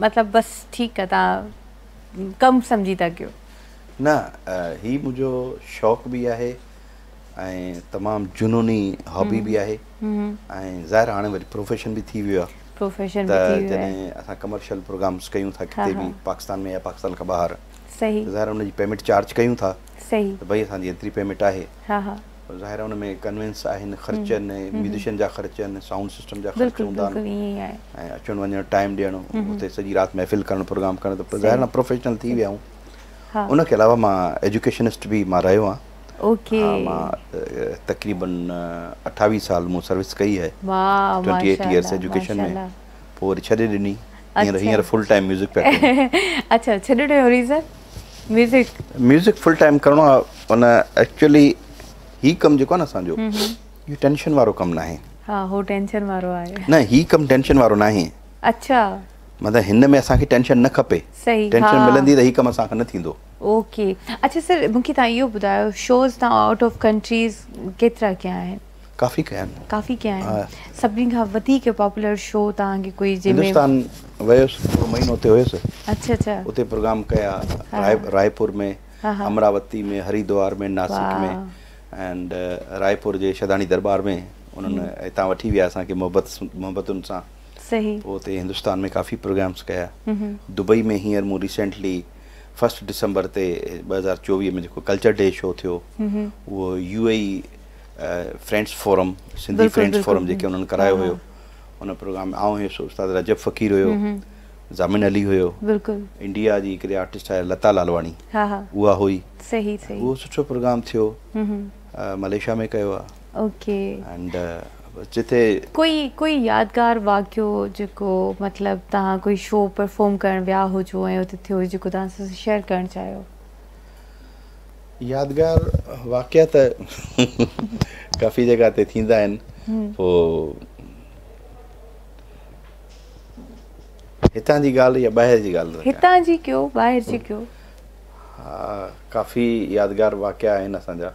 A: मतिलबु बसि ठीकु आहे तव्हां कमु सम्झी था कयो?
B: न, ही मुंहिंजो शौक़ु बि आहे ऐं तमामु जुनूनी हॉबी बि आहे ऐं ज़ाहिर हाणे वरी प्रोफेशन बि थी वियो आहे।
A: प्रोफेशन
B: त जॾहिं असां कमर्शियल प्रोग्राम्स कयूं था किथे बि पाकिस्तान में या पाकिस्तान खां ॿाहिरि,
A: सही,
B: ज़ाहिर हुनजी पेमेंट चार्ज कयूं था,
A: सही,
B: त भई असांजी एतिरी पेमेंट आहे।
A: हा हा।
B: ज़ाहिर हुन में कन्वेंस आहिनि, ख़र्च आहिनि, म्यूज़िशियन जा ख़र्च आहिनि, साउंड सिस्टम जा ख़र्च हूंदा
A: आहिनि
B: ऐं अचणु वञणु टाइम ॾियणु, उते सॼी राति महफ़िल करणु, प्रोग्राम करणु, त ज़ाहिर प्रोफेशनल थी विया आहियूं। उनखे अलावा मां एजुकेशनिस्ट बि मां रहियो आहियाँ।
A: ओके।
B: मां तक़रीबन 28 साल मूं सर्विस कई आहे, 28 इयर्स एजुकेशन में, पोइ वरी छॾे ॾिनी, हींअर फुल टाइम म्यूज़िक पिया कयूं।
A: अच्छा, छॾे ॾियो reason? Music
B: music full time करिणो आहे। उन एक्चुअली ही कमु जेको आहे न असांजो, इहो टेंशन वारो कमु न आहे।
A: हा, हो टेंशन वारो आहे।
B: न, ही कमु टेंशन वारो न आहे।
A: अच्छा,
B: मतिलबु हिन में असांखे टेंशन न खपे,
A: सही,
B: टेंशन मिलंदी त ही कमु असांखां न थींदो।
A: ओके। अच्छा सर, मूंखे तव्हां इहो ॿुधायो, शोज़ तव्हां आउट ऑफ कंट्रीज़ केतिरा कया आहिनि?
B: काफ़ी कया आहिनि।
A: काफ़ी कया आहिनि। सभिनी खां वधीक पॉपुलर शो तव्हांखे कोई
B: जंहिंमें? हिंदुस्तान वियुसि, थोरो महीनो उते हुयुसि।
A: अच्छा अच्छा।
B: उते प्रोग्राम कया, रायपुर में, अमरावती में, हरिद्वार में, नासिक में एंड रायपुर जे शदानी दरबार में उन्हनि हितां वठी विया असांखे मोहबतुनि सां।
A: सही।
B: पोइ उते हिंदुस्तान में काफ़ी प्रोग्राम्स कया। दुबई में हींअर मूं रिसेंटली 1 दिसंबर ते 2024 में जेको कल्चर डे शो थियो, उहो UAE friends forum, Sindhi friends forum जेके उन्हनि करायो हुयो, उन प्रोग्राम में आउं हुयुसि, उस्ताद रजब फ़क़ीर हुयो, ज़ामिन अली हुयो,
A: बिल्कुलु,
B: इंडिया जी हिकिड़ी आर्टिस्ट आहे लता लालवाणी, उहा हुई।
A: सही सही।
B: उहो सुठो प्रोग्राम थियो। मलेशिया में कयो आहे।
A: ओके।
B: एंड जिते
A: कोई कोई यादगार वाक़ियो जेको मतिलबु तव्हां कोई शो परफॉर्म करण विया हुजो ऐं उते थियो जेको तव्हां सां शेयर करणु चाहियो?
B: यादगार वाक़िया त काफ़ी जॻह ते थींदा आहिनि। पोइ हितां जी ॻाल्हि या ॿाहिरि जी ॻाल्हि?
A: हितां जी कयो, ॿाहिरि जी कयो।
B: हा, काफ़ी यादगार वाक़िया आहिनि असांजा।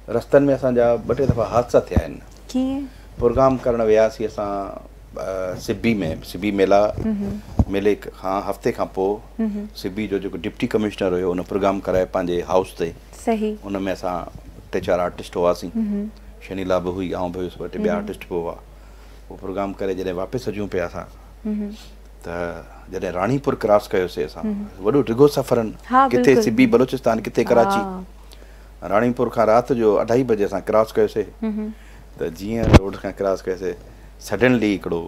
B: रस्तनि में असांजा 2-3 दफ़ा हादसा थिया आहिनि।
A: कीअं?
B: प्रोग्राम करण वियासीं असां सिबी में, सिबी मेला, मेले खां हफ़्ते खां पोइ सिबी जो जेको डिप्टी कमिश्नर हुयो उन प्रोग्राम कराए पंहिंजे हाउस ते।
A: सही।
B: उन में असां 3-4 आर्टिस्ट हुआसीं, शनीला बि हुई, आउं बि हुयुसि, 2-3 ॿिया आर्टिस्ट बि हुआ। उहो प्रोग्राम करे जॾहिं वापसि अचूं पिया असां त जॾहिं राणीपुर क्रॉस कयोसीं असां, वॾो डिघो सफ़र आहिनि, किथे सिबी बलोचिस्तान, किथे कराची। राणीपुर खां राति जो 2:30 बजे असां क्रॉस कयोसीं त जीअं रोड खां क्रॉस कयोसीं, सडनली हिकिड़ो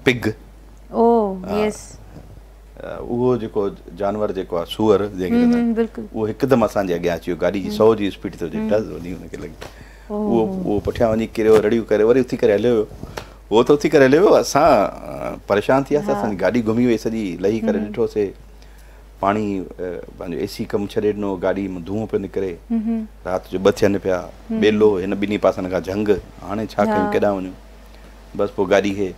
B: पिग,
A: ओ यस,
B: उहो जेको जानवर जेको आहे सूअर जंहिंखे, उहो हिकदमि असांजे अॻियां अची वियो, गाॾी जी 100 जी स्पीड ते हुजे, टस वञी हुनखे लॻी, उहो उहो पुठियां वञी किरियो, रड़ियूं करे वरी उथी करे हलियो वियो। उहो त उथी करे हलियो वियो, असां परेशान थी वियासीं, असांजी गाॾी घुमी वई सॼी, लही करे ॾिठोसीं, पाणी पंहिंजो एसी कमु छॾे ॾिनो, गाॾी मां धुआं पियो निकिरे, राति जो 2 थियनि पिया, ॿेलो हिन ॿिन्ही पासनि खां झंग, हाणे छा कयूं, केॾां वञूं? बसि पोइ गाॾी खे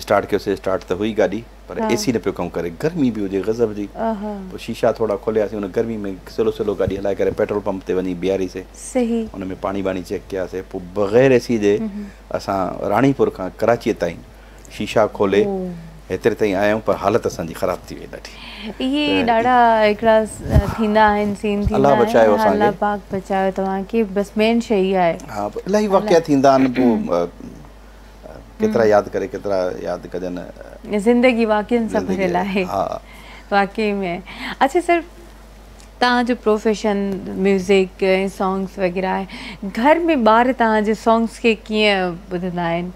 B: स्टार्ट कयोसीं, स्टार्ट त हुई गाॾी पर एसी न पियो कमु करे, गर्मी बि हुजे गज़ब जी। पोइ शीशा थोरा खोलियासीं, हुन गर्मी में सलो सलो गाॾी हलाए करे पेट्रोल पंप ते वञी बीहारीसीं, हुन में पाणी वाणी चेक कयासीं। पोइ बग़ैर एसी जे असां राणीपुर खां कराचीअ ताईं शीशा खोले हेतिरे ताईं आया आहियूं, पर हालत असांजी ख़राबु थी वई ॾाढी।
A: इहे ॾाढा हिकिड़ा थींदा आहिनि सीन थींदा
B: अलाह बचायो असांखे,
A: अलाह पाक बचायो तव्हांखे, बसि मेन शइ आहे।
B: हा, इलाही वाक़िया थींदा आहिनि, पोइ केतिरा यादि करे केतिरा यादि कजनि,
A: ज़िंदगी वाक़ियनि सां भरियल आहे।
B: हा,
A: वाकई में। अच्छा सर, توهان جو پروفيشن ميوزڪ ۽ سانگس وغيره آهي گهر ۾ ٻار توهان جي سانگس کي ڪيئن ٻڌندا آهن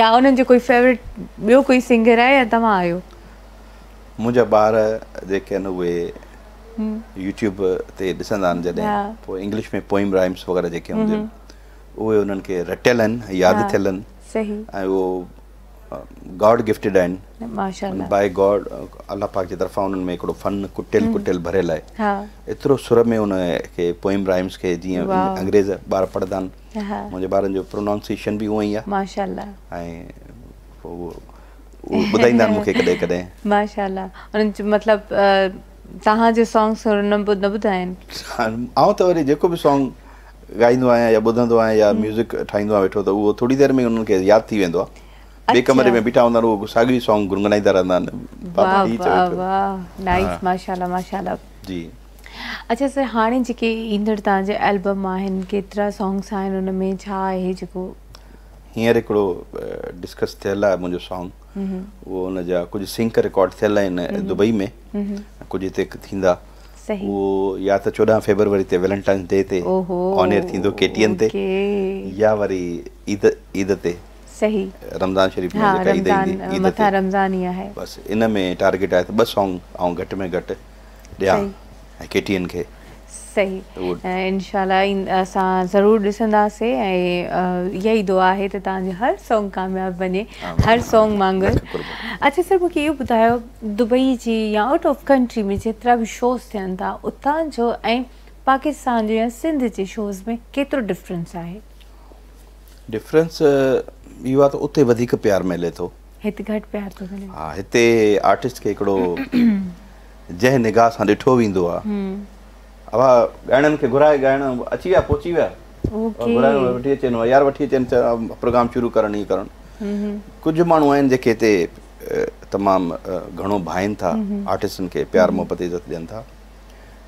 A: يا انهن جو ڪوئي فيورٽ ٻيو ڪوئي سنگر آهي يا توهان آهيو؟
B: منهنجا ٻار جيڪي آهن اهي يوٽيوب تي ڏسندا آهن جڏهن پوء انگلش ۾ پوئم رائمس وغيره جيڪي هونديون آهن اهي انهن کي رٽيل آهن ياد ٿيل آهن ۽ اهو گاڊ گفٽيڊ آهن
A: ماشاءالله
B: باء گاڊ الله پاڪ جي طرفان انهن ۾ هڪڙو فن ڪٽيل ڪٽيل ڀريل آهي ايترو سر ۾ ان کي پوئم رائمس کي جيئن انگريز ٻار پڙهندا آهن منهنجي ٻارن جو پرونائونسيشن به اونئن ئي آهي
A: ماشاءالله
B: ۽ پوء اهو ٻڌائيندا آهن مون کي ڪڏهن ڪڏهن.
A: ماشاءالله انهن جو مطلب توهان جو سانگس نه ٻڌا آهن.
B: آئون ته وري جيڪو به سانگ ڳائيندو آهيان يا ٻڌندو آهيان يا ميوزڪ ٺاهيندو آهيان ويٺو ته اهو ٿوري دير ۾ انهن کي ياد ٿي ويندو آهي. ٻئي ڪمري ۾ بيٺا هوندا آهن اهو ساڳيو ئي سانگ گنگنائيندا رهندا آهن.
A: واه واه واه نائيس ماشاءالله ماشاءالله.
B: جي.
A: اڇا سر هاڻي جيڪي ايندڙ توهان جا البم آهن ڪيترا سانگس آهن ان ۾ ڇا آهي جيڪو.
B: هينئر هڪڙو ڊسڪس ٿيل آهي منهنجو سانگ اهو ان جا ڪجهه سنڪ رڪارڊ ٿيل آهن دبئي ۾ ڪجهه هتي ٿيندا اهو يا ته 14 فيبروري تي ويلنٽائنس ڊي تي آن ايئر ٿيندو ڪي ٽي اين تي يا وري عيد عيد تي
A: صحيح
B: رمضان شريف ۾ جيڪا عيد ايندي
A: عيد تي رمضان ئي آهي
B: بس ان ۾ ٽارگيٽ آهي ته ٻه سانگ آئون گهٽ ۾ گهٽ ڏيان ۽ ڪي ٽي اين کي
A: صحيح انشاء الله اسان ضرور ڏسنداسي ۽ اها ئي دعا آهي ته توهان جو هر سونگ ڪامياب وڃي هر سونگ وانگر اڇا سر مونکي اهو ٻڌايو دبئي جي يا آئوٽ آف ڪنٽري ۾ جيترا به شوز ٿين ٿا اتان جو ۽ پاڪستان جو يا سنڌ جي شوز ۾ ڪيترو ڊفرنس آهي؟
B: ڊفرنس اهو آهي ته اتي وڌيڪ پيار ملي ٿو.
A: هتي گهٽ پيار ٿو ملي.
B: ها هتي آرٽسٽ کي هڪڙو جنهن نگاهه سان ڏٺو ويندو آ. ابا ڳائڻن کي گهرائي ڳائڻ اچي ويا پهچي ويا گهرائي وٺي اچين يار وٺي اچين پروگرام شروع ڪرڻ هي ڪرڻ ڪجهه ماڻهو آهن جيڪي هتي تمام گهڻو ڀائين ٿا آرٽسٽن کي پيار محبت عزت ڏين ٿا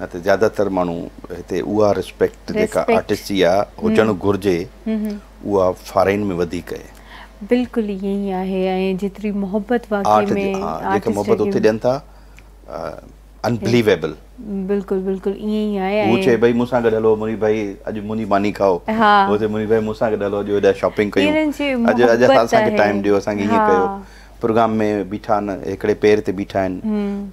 B: نه ته زياده تر ماڻهو هتي اها ريسپيڪٽ جيڪا آرٽسٽ جي آ هجڻ گهرجي اها فارين ۾ وڌيڪ آهي.
A: بلڪل ائين ئي آهي ۽ جيتري محبت واقعي ۾
B: جيڪا محبت اتي ڏين ٿا انبليويبل.
A: بلڪل بلڪل ائين ئي آهي
B: هو چئي ڀئي مون سان گڏ هلو منير ڀائي اڄ منهنجي ماني کائو هو چئي منير ڀائي مون سان گڏ هلو اڄ هيڏا شاپنگ ڪيون اڄ اڄ اسان کي ٽائيم ڏيو اسان کي ائين ڪيو پروگرام ۾ بيٺا آهن هڪڙي پير تي بيٺا آهن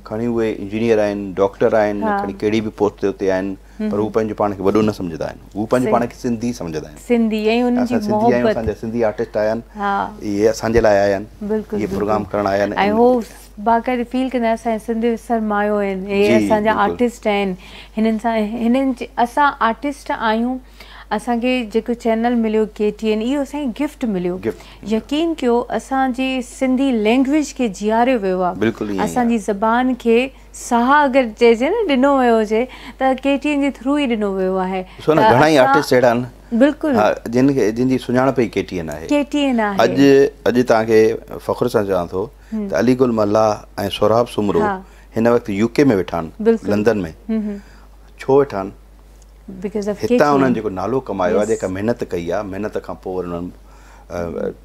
B: کڻي اهي انجنيئر آهن ڊاڪٽر آهن کڻي ڪهڙي به پوسٽ تي اتي آهن پر هو پنهنجو پاڻ کي وڏو نه سمجهندا آهن هو پنهنجو پاڻ کي سنڌي سمجهندا آهن
A: سنڌي ۽ انهن جي محبت
B: اسان جا سنڌي آرٽسٽ آيا آهن اهي اسان جي لاء آيا آهن اهي پروگرام ڪرڻ آيا آهن
A: ۽ هو باقاعده فيل ڪندا آهن اسان سنڌ جو سرمايو آهن اهي اسان جا آرٽسٽ آهن هنن سان هنن اسان آرٽسٽ آهيون اسان کي جيڪو چينل مليو ڪي ٽي اين اهو اسان کي گفٽ مليو يقين ڪيو اسان جي سنڌي لينگويج کي جياريو ويو آهي اسان جي زبان کي ساهه اگر چئجي نه ڏنو ويو هجي ته ڪي ٽي اين جي ٿرو ئي ڏنو ويو آهي.
B: ڏسو نه گهڻا ئي آرٽسٽ اهڙا آهن
A: بلڪل
B: جن کي جن جي سڃاڻپ ئي ڪي ٽي اين آهي
A: ڪي ٽي اين آهي
B: اڄ اڄ توهان کي فخر سان چوان ٿو ته علي گل ملاح ۽ سهراب سومرو هن وقت يو ڪي ۾ ويٺا آهن لندن ۾ ڇو ويٺا آهن هتان انهن جيڪو نالو ڪمايو آهي جيڪا محنت ڪئي آهي محنت کان پوء وري انهن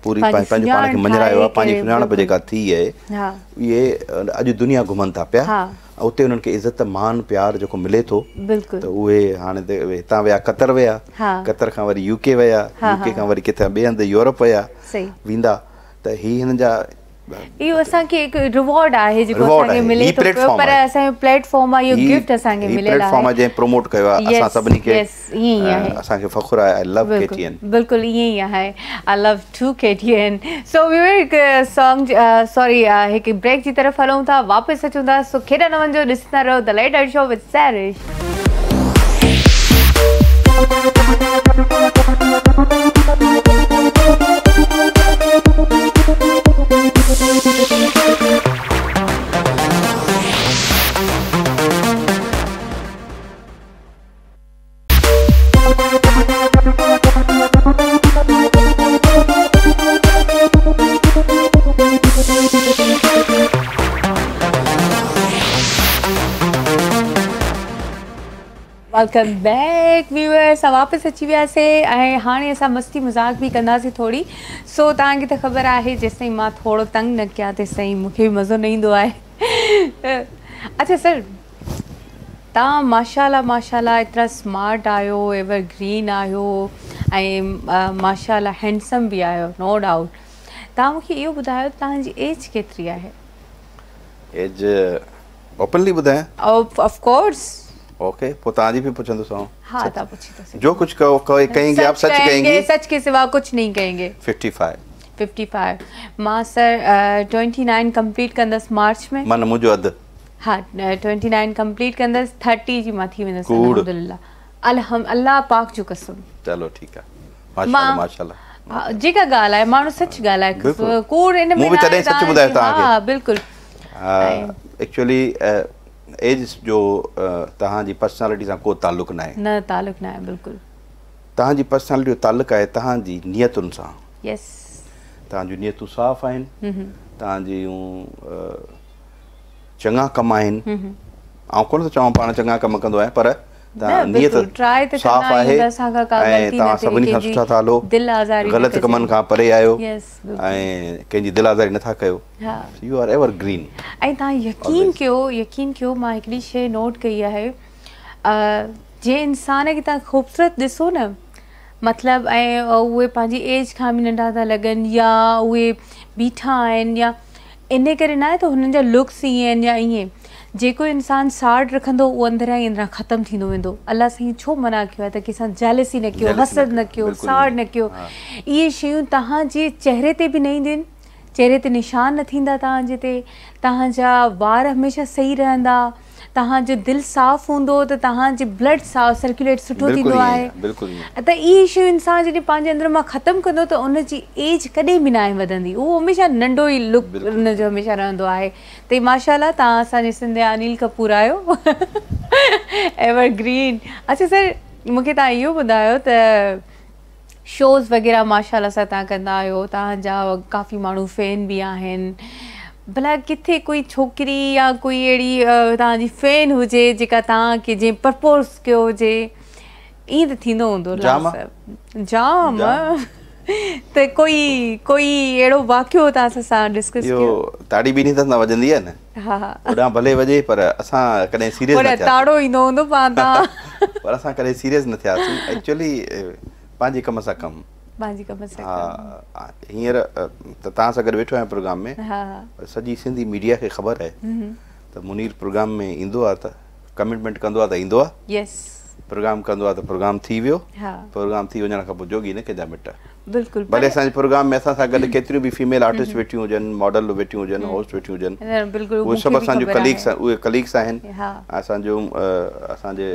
B: پوري پنهنجو پاڻ کي مڃرايو آهي پنهنجي سڃاڻپ جيڪا ٿي آهي اهي اڄ دنيا گهمن ٿا پيا اتي انهن کي عزت مان پيار جيڪو ملي ٿو ته اهي هاڻي هتان ويا قطر ويا قطر کان وري يو ڪي ويا يو ڪي کان وري ڪٿي ٻئي هنڌ يورپ ويا ويندا ته هي هنن جا
A: اهو اسان کي هڪ ريوارڊ آهي جيڪو اسان کي ملي ٿو پيو پر اسان جو پليٽ فارم آهي اهو گفٽ اسان کي مليل آهي
B: هي پليٽ فارم آهي جنهن پروموٽ ڪيو آهي اسان سڀني کي اسان کي فخر آهي آء لو ڪي ٽي اين
A: بلڪل ائين ئي آهي I love too K T N so viewer هڪ سانگ سوري هڪ بريڪ جي طرف هلون ٿا واپس اچون ٿا سو ڪيڏانهن نه وڃجو ڏسندا رهو the late night show with Sehrish. Welcome back viewers اسان واپس اچي وياسي ۽ هاڻي اسان مستي مذاق به ڪنداسين ٿوري سو توهان کي ته خبر آهي جيستائين مان ٿورو تنگ نه ڪيان تيستائين مون کي به مزو نه ايندو آهي اڇا سر. توهان ماشاءالله ماشاءالله ايترا سمارٽ آهيو ايور گرين آهيو ۽ ماشاءالله هينڊسم به آهيو نو ڊائوٽ توهان مونکي اهو ٻڌايو توهان جي ايج ڪيتري آهي؟
B: ايج اوپنلي ٻڌايان؟
A: Of course.
B: اوڪي پوء توهان جي به پڇندس آئون.
A: ها توهان پڇي ٿا سگهو.
B: جو ڪجهه ڪهو ڪهينگي آپ سچ ڪهينگي.
A: سچ ڪي سوا ڪجهه نهين ڪهينگي.
B: 55.
A: 55 مان سر 29 ڪمپليٽ ڪندس مارچ ۾.
B: معنيٰ منهنجو اڌ.
A: ها 29 ڪمپليٽ ڪندس 30 جي مان ٿي ويندس الحمدلله الحم الله پاڪ جو قسم.
B: چلو ٺيڪ آ ماشاءالله ماشاءالله.
A: جيڪا ڳالهه آهي ماڻهو سچ ڳالهائي ڪوڙ ان ۾
B: مون به تڏهن سچ ٻڌايو توهان کي.
A: ها بلڪل.
B: ايڪچوئلي ايج جو توهان جي پرسنالٽي سان ڪو تعلق ناهي.
A: نه تعلق ناهي بلڪل.
B: توهان جي پرسنالٽي جو تعلق آهي توهان جي نيتن سان.
A: يس.
B: توهان جون نيتون صاف آهن توهان جون چڱا ڪم آهن. آئون ڪونه ٿو چوان پاڻ چڱا ڪم ڪندو آهيان پر توهان نيت صاف آهي ۽ توهان سڀني کان سٺا ٿا هلو غلط ڪمن کان پري آهيو ۽ ڪنهن جي دل آزاري نٿا ڪيو يو آر ايور گرين.
A: ۽ توهان يقين ڪيو يقين ڪيو مان هڪڙي شي نوٽ ڪئي آهي جنهن انسان کي توهان خوبصورت ڏسو نه مطلب ۽ اهي پنهنجي ايج کان به ننڍا ٿا لڳن يا اهي بيٺا آهن يا ان ڪري ناهي ته هنن جا لڪس ائين آهن يا ائين جيڪو انسان ساڙ رکندو اهو اندران ئي اندران ختم ٿيندو ويندو الله سائين ڇو منع ڪيو آهي ته ڪنهن سان جيلسي نه ڪيو حسد نه ڪيو ساڙ نه ڪيو اهي شيون توهان جي چهري تي به نه اينديون آهن چهري تي نشان نه ٿيندا توهان جي تي توهان جا وار هميشه صحيح رهندا توهان جو دل صاف هوندو ته توهان جي بلڊ صاف سرڪيوليٽ سٺو ٿيندو آهي ته اهي شيون انسان جڏهن پنهنجي اندر مان ختم ڪندو ته ان جي ايج ڪڏهن به ناهي وڌندي اهو هميشه ننڍو ئي لڪ ان جو هميشه رهندو آهي ته ماشاء الله توهان اسان جي سنڌ جا انيل ڪپور آهيو ايور گرين اڇا سر مون کي توهان اهو ٻڌايو ته شوز وغيره ماشاء الله سان توهان ڪندا آهيو توهان جا ڪافي ماڻهو فين به آهن ڀلا ڪٿي ڪوئي ڇوڪري يا ڪوئي اهڙي توهان جي فين هجي جيڪا توهان کي جنهن پرپوز ڪيو هجي ائين ته ٿيندو هوندو
B: جام
A: جام ته ڪوئي ڪوئي اهڙو واقعو توهان سان ڊسڪس ڪيو.
B: اهو تاڙي ٻنهي طرف سان وڄندي آهي نه
A: ها ها
B: هوڏانهن ڀلي وڄي پر اسان ڪڏهن سيريس نه ٿياسين.
A: تاڙو ايندو هوندو پاڻ تان.
B: پر اسان ڪڏهن سيريس نه ٿياسين ايڪچوئلي پنهنجي ڪم سان ڪم.
A: پنهنجي ڪم سان ڪم.
B: ها هينئر ته توهان سان گڏ ويٺو آهيان پروگرام ۾
A: ها ها
B: پر سڄي سنڌي ميڊيا کي خبر آهي ته منير پروگرام ۾ ايندو آهي ته ڪمٽمينٽ ڪندو آهي ته ايندو آهي.
A: يس.
B: پروگرام ڪندو آهي ته پروگرام ٿي ويو.
A: ها.
B: پروگرام ٿي وڃڻ کان پوء جوڳي نه ڪنهن جا مٽ.
A: بلڪل
B: ڀلي اسان جي پروگرام ۾ اسان سان گڏ ڪيتريون به فيميل آرٽسٽ ويٺيون هجن ماڊل ويٺيون هجن هوسٽ ويٺيون هجن اهي سڀ اسان جون ڪليگس اهي ڪليگس آهن اسان جو اسان جي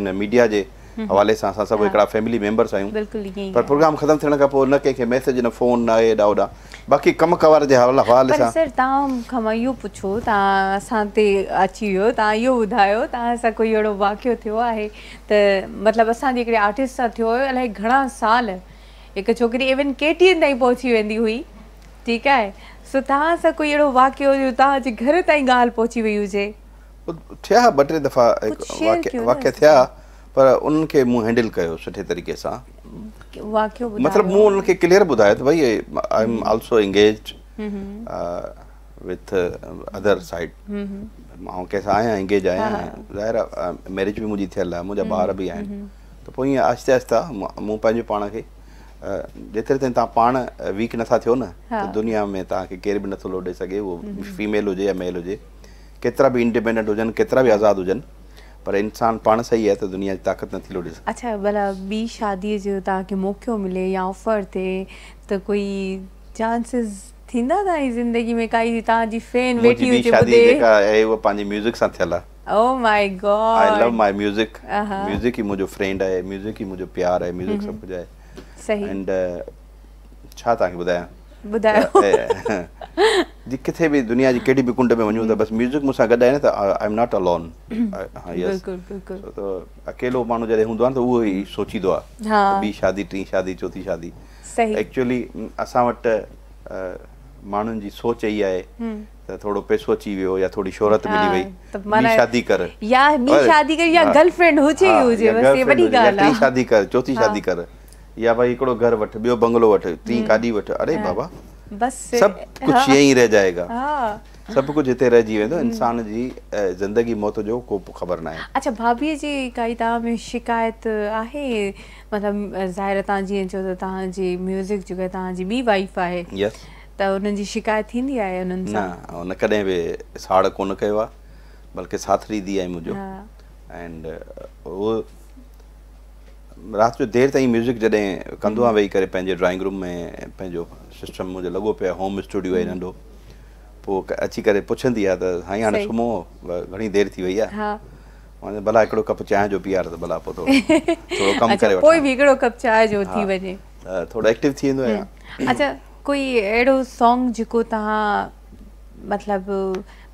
B: ان ميڊيا جي حوالي سان اسان سڀ هڪڙا فيملي ميمبرس آهيون پر پروگرام ختم ٿيڻ کان پوء نه ڪنهن کي ميسيج نه فون نه هيڏا هوڏا باقي ڪم ڪار جي حوالي
A: سان. پر سر توهان کان مان اهو پڇو توهان اسان تي اچي ويو توهان اهو ٻڌايو توهان سان ڪوئي اهڙو واقعو ٿيو آهي ته مطلب اسان جي هڪڙي آرٽسٽ سان ٿيو هيو الائي گهڻا سال هڪ ڇوڪري ايون ڪي ٽي اين تائين پهچي ويندي هئي ٺيڪ آهي سو توهان سان ڪوئي اهڙو واقعو جو توهان جي گهر تائين ڳالهه پهچي وئي هجي.
B: ٿيا ٻه ٽي دفعا واقعا ٿيا پر انهن کي مون هينڊل ڪيو سٺي طريقي سان
A: واقعو ٻڌايو
B: مطلب مون انهن کي ڪليئر ٻڌايو ته ڀئي I am also engaged with other side مان ڪنهن سان آهيان انگيج آهيان ظاهر آهي ميرج به منهنجي ٿيل آهي منهنجا ٻار به آهن ته پوء ائين آهستي آهستي مون پنهنجو پاڻ کي جيتري تائين توهان پاڻ ويڪ نٿا ٿيو نه ته دنيا ۾ توهان کي ڪير به نٿو لوڏي سگهي اهو فيميل هجي يا ميل هجي ڪيترا به انڊيپينڊنٽ هجن ڪيترا به آزاد هجن پر انسان پاڻ صحيح آهي ته دنيا جي طاقت نٿي لوڏي سگهي.
A: اڇا ڀلا ٻي شادي جو توهان کي موقعو ملي يا آفر ٿئي ته ڪوئي چانسز ٿيندا توهان جي زندگي ۾ ڪائي توهان جي فين ويٺي
B: منهنجي ٻي
A: هجي
B: شادي
A: ٻڌي.
B: جيڪا آهي اها پنهنجي ميوزڪ سان ٿيل آهي.
A: او مائي
B: I love
A: God.
B: My music music ئي منهنجو فرينڊ آهي ميوزڪ ئي منهنجو پيار آهي ميوزڪ سڀ ڪجهه آهي.
A: صحيح.
B: اينڊ ڇا توهان کي ٻڌايان.
A: ٻڌايو.
B: جي ڪٿي به دنيا جي ڪهڙي به ڪنڊ ۾ وڃون ته بس ميوزڪ مون سان گڏ آهي نه ته I am not alone.
A: بلڪل بلڪل.
B: ته اڪيلو ماڻهو جڏهن هوندو آهي نه ته اهو ئي سوچيندو آهي ته ٻي شادي ٽين شادي چوٿين شادي.
A: صحيح.
B: ايڪچوئلي اسان وٽ ماڻهن جي سوچ اها آهي ته ٿورو پئسو اچي ويو يا ٿوري شهرت ملي وئي ٻي شادي ڪر.
A: يا ٻي شادي ڪر يا گرل فرينڊ هجي ئي هجي بس هي وڏي ڳالهه آهي.
B: ٽين شادي ڪر چوٿين شادي ڪر. يا ڀائي هڪڙو گهر وٺ ٻيو بنگلو وٺ ٽين گاڏي وٺ اري بابا
A: بس
B: سڀ ڪجهه يهين رهه جائي گا. سڀ ڪجهه هتي رهجي ويندو انسان جي زندگي موت جو ڪو خبر ناهي.
A: اڇا ڀاڀيء جي ڪائي توهان ۾ شڪايت آهي مطلب ظاهر آهي توهان جيئن چئو ته توهان جي ميوزڪ جيڪا توهان جي ٻي وائيف آهي
B: يس.
A: ته انهن جي شڪايت ٿيندي آهي انهن
B: نه
A: سان؟
B: هن ڪڏهن به ساڙ ڪونه ڪيو آهي بلڪه ساٿ ڏيندي آهي منهنجو اينڊ هو رات جو دير تائين ميوزڪ جڏهن ڪندو آهيان ويهي ڪري پنهنجي ڊرائنگ روم ۾ پنهنجو سسٽم منهنجو لڳو پيو آهي هوم اسٽوڊيو آهي ننڍو پوء اچي ڪري پڇندي آهي ته سائين هاڻي سمهو گهڻي دير ٿي وئي آهي مان چيو ڀلا هڪڙو ڪپ چانهه جو پيار ته ڀلا پوء ٿورو ٿورو ڪم ڪري
A: پوء به هڪڙو ڪپ چانهه جو ٿي وڃي
B: ٿورو ايڪٽو ٿي ويندو آهيان.
A: اڇا ڪوئي اهڙو سانگ جيڪو توهان مطلب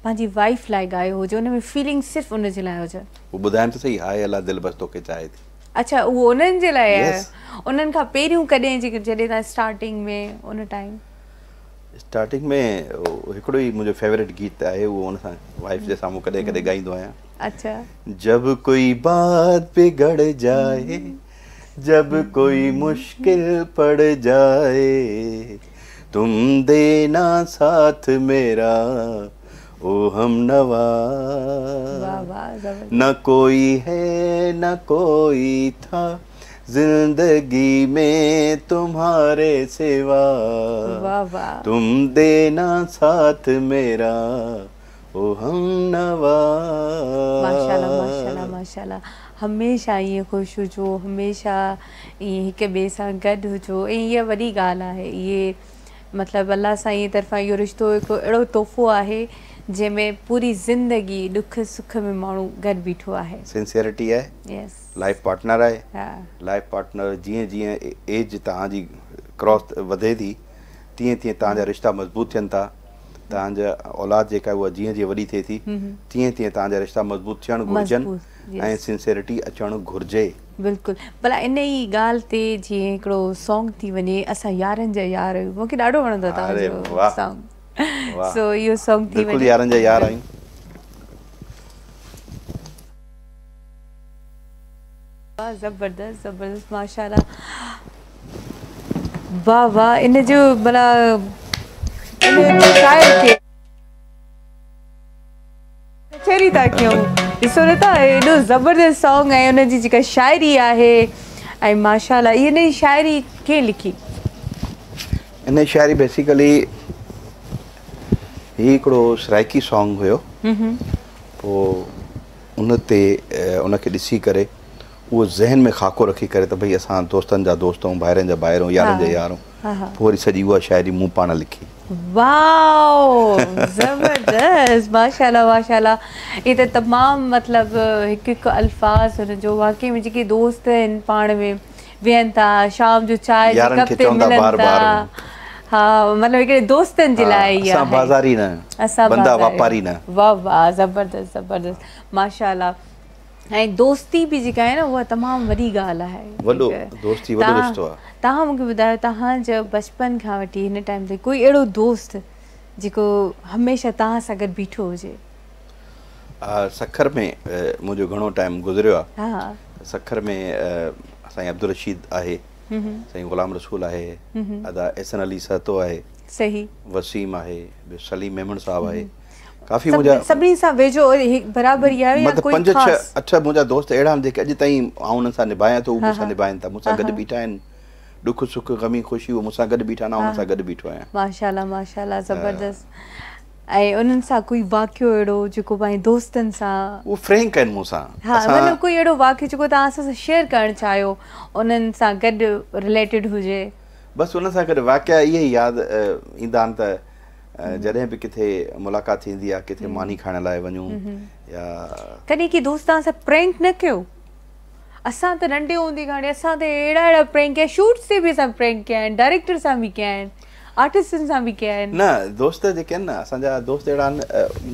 A: پنهنجي وائيف لاء ڳايو هجي ان ۾ فيلنگ صرف ان جي لاء هجي.
B: هو ٻڌايم ته سهي هاء الله دل بس توکي چاهي ٿي.
A: اڇا اهو انهن جي لاء آهي انهن کان پهريون ڪڏهن جڏهن توهان اسٽارٽنگ ۾ ان ٽائيم.
B: اسٽارٽنگ ۾ هڪڙو ئي منهنجو فيورٽ گيت آهي اهو ان سان وائيف جي سامهون ڪڏهن ڪڏهن ڳائيندو آهيان.
A: اڇا.
B: جب ڪوئي بات بگڙ جائي جب ڪوئي مشڪل پڙ جائي تم دينا ساٿ ميرا او هم نوا نه ڪوئي هي نه ڪوئي ٿا زندگي ۾ تمهاري سوا تم دينا ساٿ ميرا او هم نوا.
A: ماشاءالله ماشاءالله ماشاءالله هميشه ائين خوش هجو هميشه ائين هڪ ٻئي سان گڏ هجو ۽ اها وڏي ڳالهه آهي اهي مطلب الله سائين طرفان اهو رشتو هڪ اهڙو تحفو آهي جنهن ۾ پوري زندگي ڏک سک ۾ ماڻهو گڏ بيٺو آهي.
B: سنسيئرٽي آهي لائيف پارٽنر آهي لائيف پارٽنر جيئن جيئن ايج توهان جي ڪراس وڌي ٿي تيئن تيئن توهان جا رشتا مضبوط ٿين ٿا توهان جا اولاد جيڪا آهي اها جيئن جيئن وڏي ٿئي ٿي تيئن تيئن توهان جا رشتا مضبوط ٿيڻ گهرجن ۽ سنسيئرٽي اچڻ گهرجي.
A: بلڪل ڀلا ان ئي ڳالهه تي جيئن هڪڙو سانگ ٿي وڃي اسان يارن جا يار آهيون مونکي ڏاڍو وڻندو آهي توهان جو سانگ سو اهو سانگ ٿي وڃي.
B: بلڪل يارن جا يار آهيون.
A: واه زبردست زبردست ماشاءالله واه واه ان جو ڀلا ان جو شاعر ڪير. ڪچهري ٿا ڪيون ڏسو نه ٿا ايڏو زبردست سانگ ۽ ان جي جيڪا شاعري آهي ۽ ماشاءالله ان جي شاعري ڪنهن لکي؟
B: ان جي شاعري بيسيڪلي هي هڪڙو سرائيڪي سانگ هيو پوء ان تي ان کي ڏسي ڪري اهو ذهن ۾ خاڪو رکي ڪري ته ڀئي اسان دوستن جا دوست آهيون ڀائرن جا ڀائر آهيون يارن جا يار آهيون پوء وري سڄي اها شاعري مون پاڻ لکي.
A: واو زبردست ماشاءالله ماشاءالله هي ته تمام مطلب هڪ هڪ الفاظ هن جو واقعي ۾ جيڪي دوست آهن پاڻ ۾ ويهن ٿا شام جو چانهه جي
B: يارن
A: ڪپ
B: کي
A: تي
B: چوندا
A: ملن
B: بار
A: ٿا
B: بار
A: ها مطلب هڪڙي دوستن جي
B: ها
A: لاء ئي
B: اسان
A: آهي
B: بازاري نه
A: اسان
B: بندا
A: بازاري
B: واپاري نه.
A: واه واه زبردست زبردست ماشاءالله ۽ دوستي به جيڪا آهي نه اها تمام وڏي ڳالهه آهي.
B: وڏو دوستي وڏو رشتو آهي.
A: توهان مون کي ٻڌايو توهان جو بچپن کان وٺي هن ٽائيم تائين ڪوئي اهڙو دوست جيڪو هميشه توهان سان گڏ بيٺو هجي.
B: سکر ۾ منهنجو گهڻو ٽائيم گذريو آهي. سکر ۾ سائين عبدالرشيد آهي، سائين غلام رسول آهي، ادا احسن علي سهتو آهي، وسيم آهي، ٻيو سليم ميمڻ صاحب آهي. ڪافي منهنجا
A: سڀني سان ويجهو برابر ئي آهيو يا ڪوئي
B: خاص؟ 5 6 8 منهنجا دوست اهڙا آهن جيڪي اڄ تائين آئون انهن سان نڀايان ٿو، هو مون سان نڀائن ٿا، مون سان گڏ بيٺا آهن، ڏک سک غمي خوشي هو مون سان گڏ بيٺا آهن، آئون انهن سان گڏ بيٺو آهيان.
A: ماشاءالله ماشاءالله زبردست ۽ انهن سان ڪوئي واقعو اهڙو جيڪو پنهنجي دوستن سان.
B: هو فرينڪ آهن مون سان.
A: ها مطلب ڪوئي اهڙو واقعو جيڪو توهان اسان سان شيئر ڪرڻ چاهيو انهن سان گڏ رليٽيڊ هجي.
B: بس انهن سان گڏ واقعا اهي ئي ياد ايندا آهن ته جڏهن به ڪٿي ملاقات ٿيندي آهي ڪٿي ماني کائڻ لاء وڃون يا.
A: ڪڏهن ڪي دوست توهان سان پرينڪ نه ڪيو؟ اسان ته ننڍي هوندي کان وٺي اسان تي اهڙا اهڙا پرينڪ ڪيا شوٽس تي به اسان پرينڪ ڪيا آهن ڊائريڪٽر سان به ڪيا آهن آرٽسٽن سان به ڪيا آهن.
B: نه دوست جيڪي آهن نه اسان جا دوست اهڙا آهن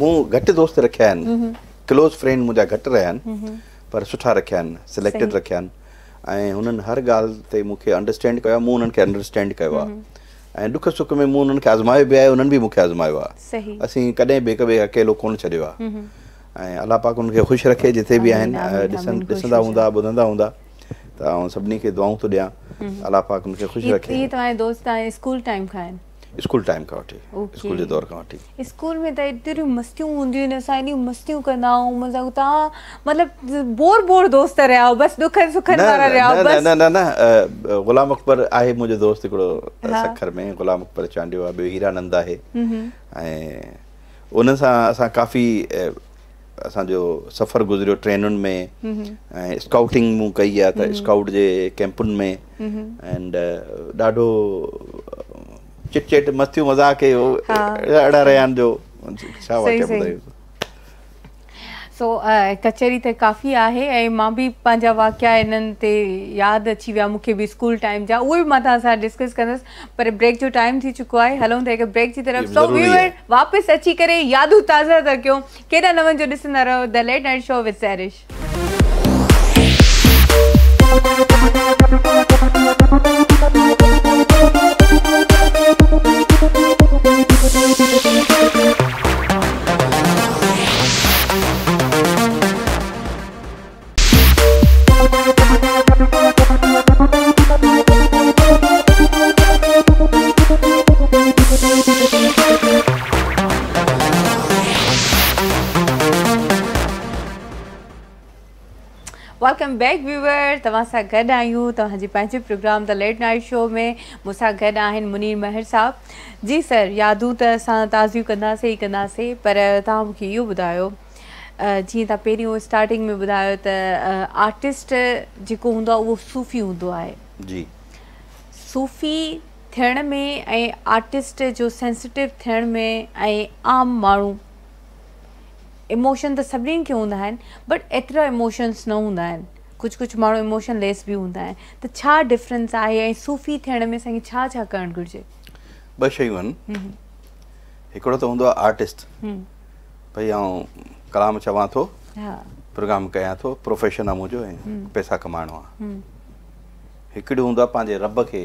B: مون گهٽ دوست رکيا آهن ڪلوز فرينڊ منهنجا گهٽ رهيا آهن پر سٺا رکيا آهن سليڪٽيڊ رکيا آهن ۽ هنن هر ڳالهه تي مون کي انڊرسٽينڊ ڪيو آهي مون انهن کي انڊرسٽينڊ ڪيو آهي ۽ ڏک سک ۾ مون انهن کي آزمايو به آهي انهن به مون کي آزمايو آهي اسين ڪڏهن به هڪ ٻئي کي اڪيلو ڪونه ڇڏيو آهي ۽ الله پاڪ انهن کي خوش رکي جتي به آهن ڏسن ڏسندا هوندا ٻڌندا هوندا ته آئون سڀني کي دعائون ٿو ڏيان الله پاڪ انهن کي خوش رکي.
A: هي توهان جا دوست توهان جي اسڪول ٽائيم کان آهن؟
B: اسڪول ٽائيم کان وٺي، اسڪول جي دور کان وٺي.
A: اسڪول ۾ ته ايتريون مستيون هونديون آهن، اسان ايڏيون مستيون ڪندا آهيون، مطلب توهان مطلب بور بور دوست رهيا آهيو، بس ڏکن سکن وارا رهيا آهيو بس.
B: نه نه نه نه غلام اڪبر آهي منهنجو دوست هڪڙو سکر ۾ غلام اڪبر چانڊيو آهي، ٻيو هيرانند آهي ۽ انهن سان اسان ڪافي اسان جو سفر گذريو ٽرينن ۾ ۽ اسڪائوٽنگ مون ڪئي آهي ته اسڪائوٽ جي ڪيمپن ۾ اينڊ ڏاڍو چٽ چيٽ مستيون مذاق اهڙا رهيا آهن جو ڇا واقعا ٻڌايون.
A: سو ڪچهري ته ڪافي آهي ۽ مان به پنهنجا واقعا انهن تي ياد اچي ويا مون کي به اسڪول ٽائيم جا اهي به مان توهان سان ڊسڪس ڪندس پر بريڪ جو ٽائيم ٿي چڪو آهي هلون ٿا هڪ بريڪ جي طرف سو ويوئر واپس اچي ڪري يادون تازه ٿا ڪيون ڪيڏانهن نه وڃجو ڏسندا رهو the late night show with Sehrish. Welcome back viewer توهان سان گڏ آهيون توهان جي پنهنجي programme the late night show ۾ مون سان گڏ آهن منير مهر صاحب جي سر يادون ته اسان تازيون ڪنداسين ئي ڪنداسين پر توهان مون کي اهو ٻڌايو جيئن توهان پهريون اسٽارٽنگ ۾ ٻڌايو ته آرٽسٽ جيڪو هوندو آهي اهو صوفي هوندو آهي.
B: جي.
A: صوفي ٿيڻ ۾ ۽ آرٽسٽ جو سينسيٽو ٿيڻ ۾ ۽ عام ماڻهو ايموشن ته سڀني کي هوندا آهن بٽ ايترا ايموشنس نه هوندا آهن ڪجهه ڪجهه ماڻهو ايموشن ليس به هوندا آهن ته ڇا ڊفرنس آهي ۽ صوفي ٿيڻ ۾ اسان کي ڇا ڇا ڪرڻ گهرجي؟
B: ٻه شيون آهن هڪڙو ته هوندو آهي آرٽسٽ ڀئي آئون ڪلام چوان ٿو پروگرام ڪيان ٿو پروفيشن آ منهنجو ۽ پئسا ڪمائڻو آ هڪڙو هوندو آ پنهنجي رب کي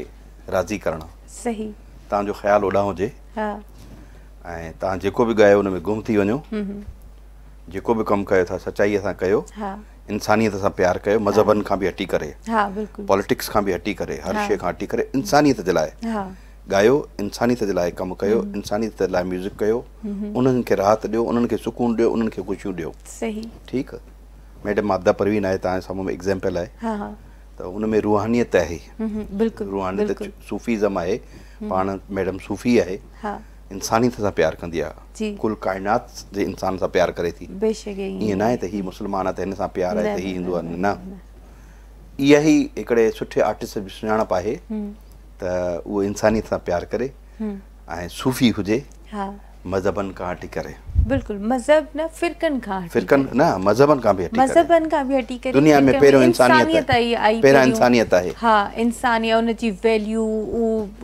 B: راضي ڪرڻ
A: صحيح
B: توهان جو خيال اوڏانهن هجي ۽ توهان جيڪو به ڳايو ان ۾ گم ٿي وڃو جيڪو به ڪم ڪيو ٿا سچائي سان ڪيو انسانيت سان پيار ڪيو مذهبن کان به هٽي ڪري پاليٽڪس کان به هٽي ڪري هر شيء کان هٽي ڪري انسانيت جي لاء ڳايو، انسانيت جي لاء ڪم ڪيو، انسانيت جي لاء ميوزڪ ڪيو، انهن کي راحت ڏيو، انهن کي سڪون ڏيو، انهن کي خوشيون ڏيو. ٺيڪ ميڊم عابده پروين آهي توهان جي سامهون ايگزامپل آهي ته ان ۾ روحانيت آهي روحانيت صوفيزم آهي پاڻ ميڊم صوفي آهي انسانيت سان پيار ڪندي آهي ڪل ڪائنات جي انسان سان پيار ڪري ٿي ائين ناهي ته هي مسلمان آهي ته هن سان پيار آهي ته هي هندو آهي نه اها ئي هڪڙي سٺي آرٽسٽ جي سڃاڻپ آهي ته اهو انسانيت سان پيار ڪري ۽ صوفي هجي مذهبن کان هٽي ڪري.
A: بلڪل مذهب نه فرقن کان هٽي
B: فرقن نه مذهبن کان به هٽي ڪري
A: مذهبن کان به هٽي ڪري
B: دنيا ۾ پهريون انسانيت آئي پهريان انسانيت آهي
A: ها انسانيت ان جي ويليو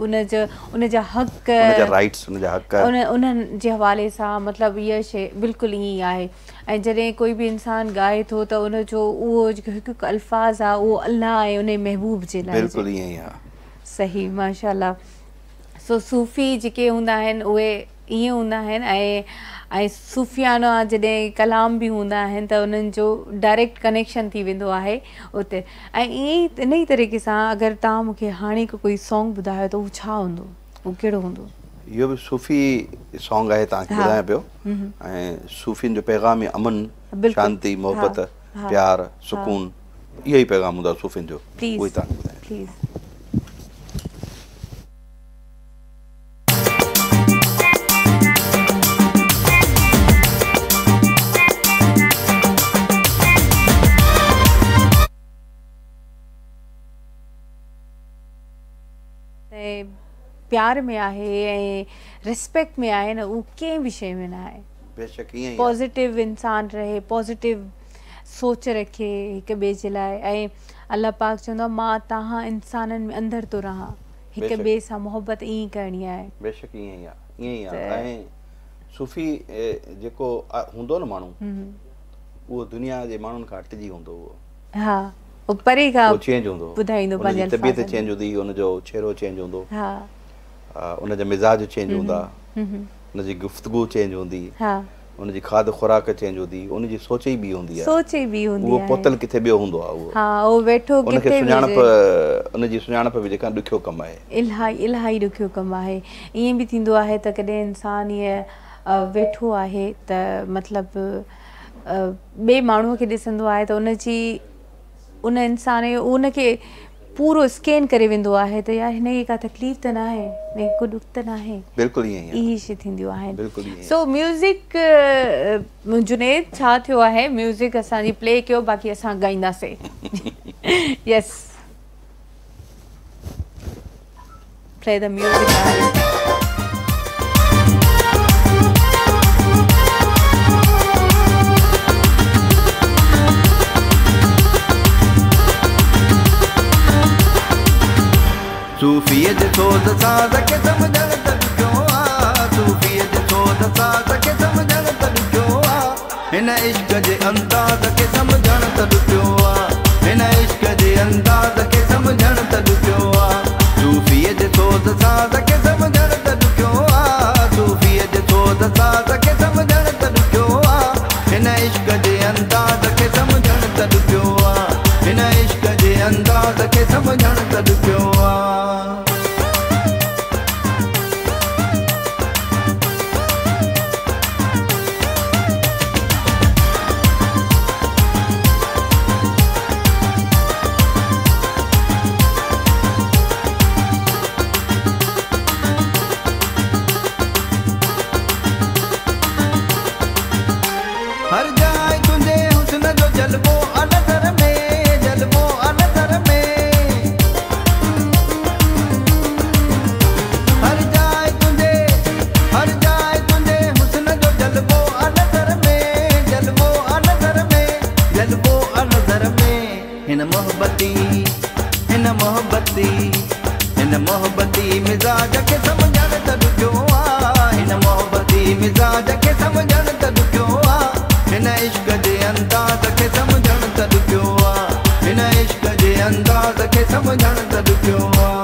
A: ان جو ان جا حق
B: ان جا رائٽس ان جا حق
A: ان انهن جي حوالي سان مطلب اها شي بلڪل ائين ئي آهي ۽ جڏهن ڪوئي به انسان ڳائي ٿو ته ان جو اهو جيڪو هڪ هڪ الفاظ آ اهو الله ۽ ان جي محبوب جي لاء
B: بلڪل ائين ئي آ.
A: صحيح ماشاءالله سو صوفي جيڪي هوندا آهن اهي ائين هوندا آهن ۽ ۽ صوفيانه جڏهن ڪلام به هوندا آهن ته انهن جو ڊائريڪٽ ڪنيڪشن ٿي ويندو آهي اتي ۽ ائين ئي ان ئي طريقي سان اگر توهان مون کي هاڻي ڪوئي سانگ ٻڌايو ته اهو ڇا هوندو اهو ڪهڙو هوندو؟
B: اهو به صوفي سانگ آهي توهان کي ٻڌايان پيو ۽ صوفين جو پيغام ئي امن شانتي محبت پيار سڪون اهو ئي پيغام هوندو آهي صوفين جو اهو ئي توهان کي ٻڌايان.
A: پليز. ۽ پيار ۾ آهي ۽ ريسپيڪٽ ۾ آهي نه اهو ڪنهن به شيء ۾ نه آهي.
B: بيشڪ ائين ئي آهي.
A: پازيٽو انسان رهي پازيٽو سوچ رکي هڪ ٻئي جي لاء ۽ الله پاڪ چوندو آهي مان توهان انسانن ۾ اندر ٿو رهان هڪ ٻئي سان محبت ائين ڪرڻي آهي.
B: بيشڪ ائين ئي آهي ائين ئي آهي ۽ صوفي جيڪو هوندو نه ماڻهو اهو دنيا جي ماڻهن کان هٽجي هوندو اهو.
A: ها هو پري کان
B: اهو چينج هوندو
A: ٻڌائيندو پنهنجي
B: ان جي طبيعت چينج هوندي ان جو چهرو چينج هوندو
A: ها
B: ان جا مزاج چينج هوندا ان جي گفتگو چينج هوندي
A: ها.
B: उनजी खाध ख़ुराक चेंज हूंदी, उनजी सोच ई ॿी हूंदी आहे,
A: सोच ई ॿी हूंदी
B: आहे। उहो
A: आहे।
B: पहुतल किथे ॿियो हूंदो आहे उहो।
A: हा, उहो वेठो
B: उनखे
A: किथे बि
B: सुञाणप,
A: हुजे।
B: उनजी सुञाणप बि जेका ॾुखियो कमु आहे,
A: इलाही इलाही ॾुखियो कमु आहे। ईअं बि थींदो आहे त कॾहिं इंसान ईअं वेठो आहे त मतिलबु ॿिए माण्हूअ खे ॾिसंदो आहे त उनजी उन इंसान जो उनखे पूरो स्कैन करे वेंदो आहे त यार हिनखे का तकलीफ़ त न आहे, हिनखे को ॾुख त न आहे।
B: बिल्कुलु ईअं ई आहे,
A: इहे शइ थींदियूं आहिनि।
B: बिल्कुलु ईअं ई।
A: सो म्यूज़िक जुनैद छा थियो आहे? म्यूज़िक असांजी प्ले कयो, बाक़ी असां ॻाईंदासीं। यस, प्ले the music.
C: सूफ़ीअ जे सोज़ साज़ खे सम्झणु त ॾुखियो आहे, सूफ़ीअ जे सोज़ साज़ खे सम्झणु त ॾुखियो आहे, हिन इश्क जे अंदाज़ खे सम्झणु त ॾुखियो आहे, हिन इश्क जे अंदाज़ खे सम्झणु त ॾुखियो आहे, सूफ़ीअ जे सोज़ साज़ खे सम्झणु त ॾुखियो आहे, सूफ़ीअ जे सोज़ साज़ खे सम्झणु त ॾुखियो आहे, हिन इश्क जे अंदाज़ खे सम्झणु त ॾुखियो आहे, हिन इश्क जे अंदाज़ खे सम्झणु त ॾुखियो आहे। हर जाए तुंहिंजे हुस्न जो जलवो नज़र में, जलवो नज़र में, हर जाए तुंहिंजे, हर जाए तुंहिंजे हुस्न जो जलवो नज़र में, जलवो नज़र में, जलवो नज़र में। हिन मोहबती, हिन मोहबती, हिन मोहबती मिज़ाज खे सम्झणु त ॾुखियो आहे, हिन मोहबती मिज़ाज खे सम्झणु त ॾुखियो आहे, हिन इश्क जे अंदाज़ खे सम्झणु त ॾुखियो आहे, हिन इश्क जे अंदाज़ खे सम्झणु त ॾुखियो आहे।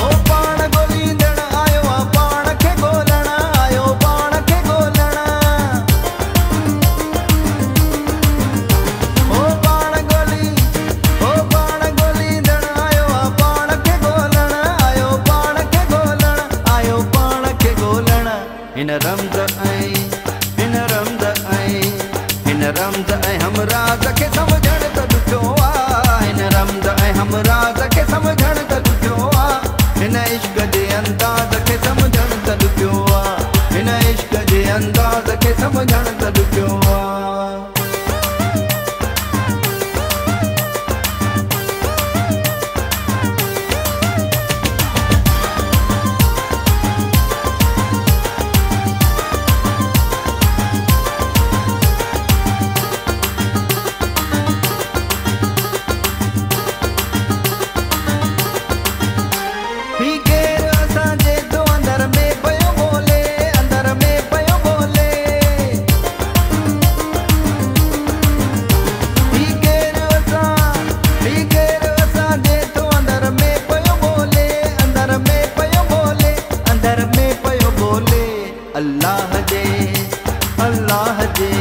C: ओ पाण ॻोल्हींदड़ आयो आहे, पाण खे ॻोल्हण आयो, पाण खे ॻोल्हण, ओ पाण ॻोल्ही, ओ पाण ॻोल्हींदड़ आयो आहे, पाण खे ॻोल्हण आयो, पाण खे ॻोल्हण आयो, पाण खे ॻोल्हण। हिन रमज़ ऐं, हिन रमज़ ऐं, हिन रमज़ ऐं हमराज़ खे सम्झणु त ॾुखियो आहे, हिन रमज़ ऐं हमराज़ खे सम्झणु त ॾुखियो आहे, हिन इश्क जे अंदाज़ खे सम्झणु त ॾुखियो आहे, हिन इश्क जे अंदाज़ खे सम्झणु त ॾुखियो आहे। ही केरु असांजे थो अंदर में पियो ॿोले, अंदर में पियो ॿोले, ही केरु असां, ही केरु असांजे थो अंदर में पियो ॿोले, अंदर में पियो ॿोले, अंदर में पियो ॿोले। अल्लाह जे, अल्लाह जे,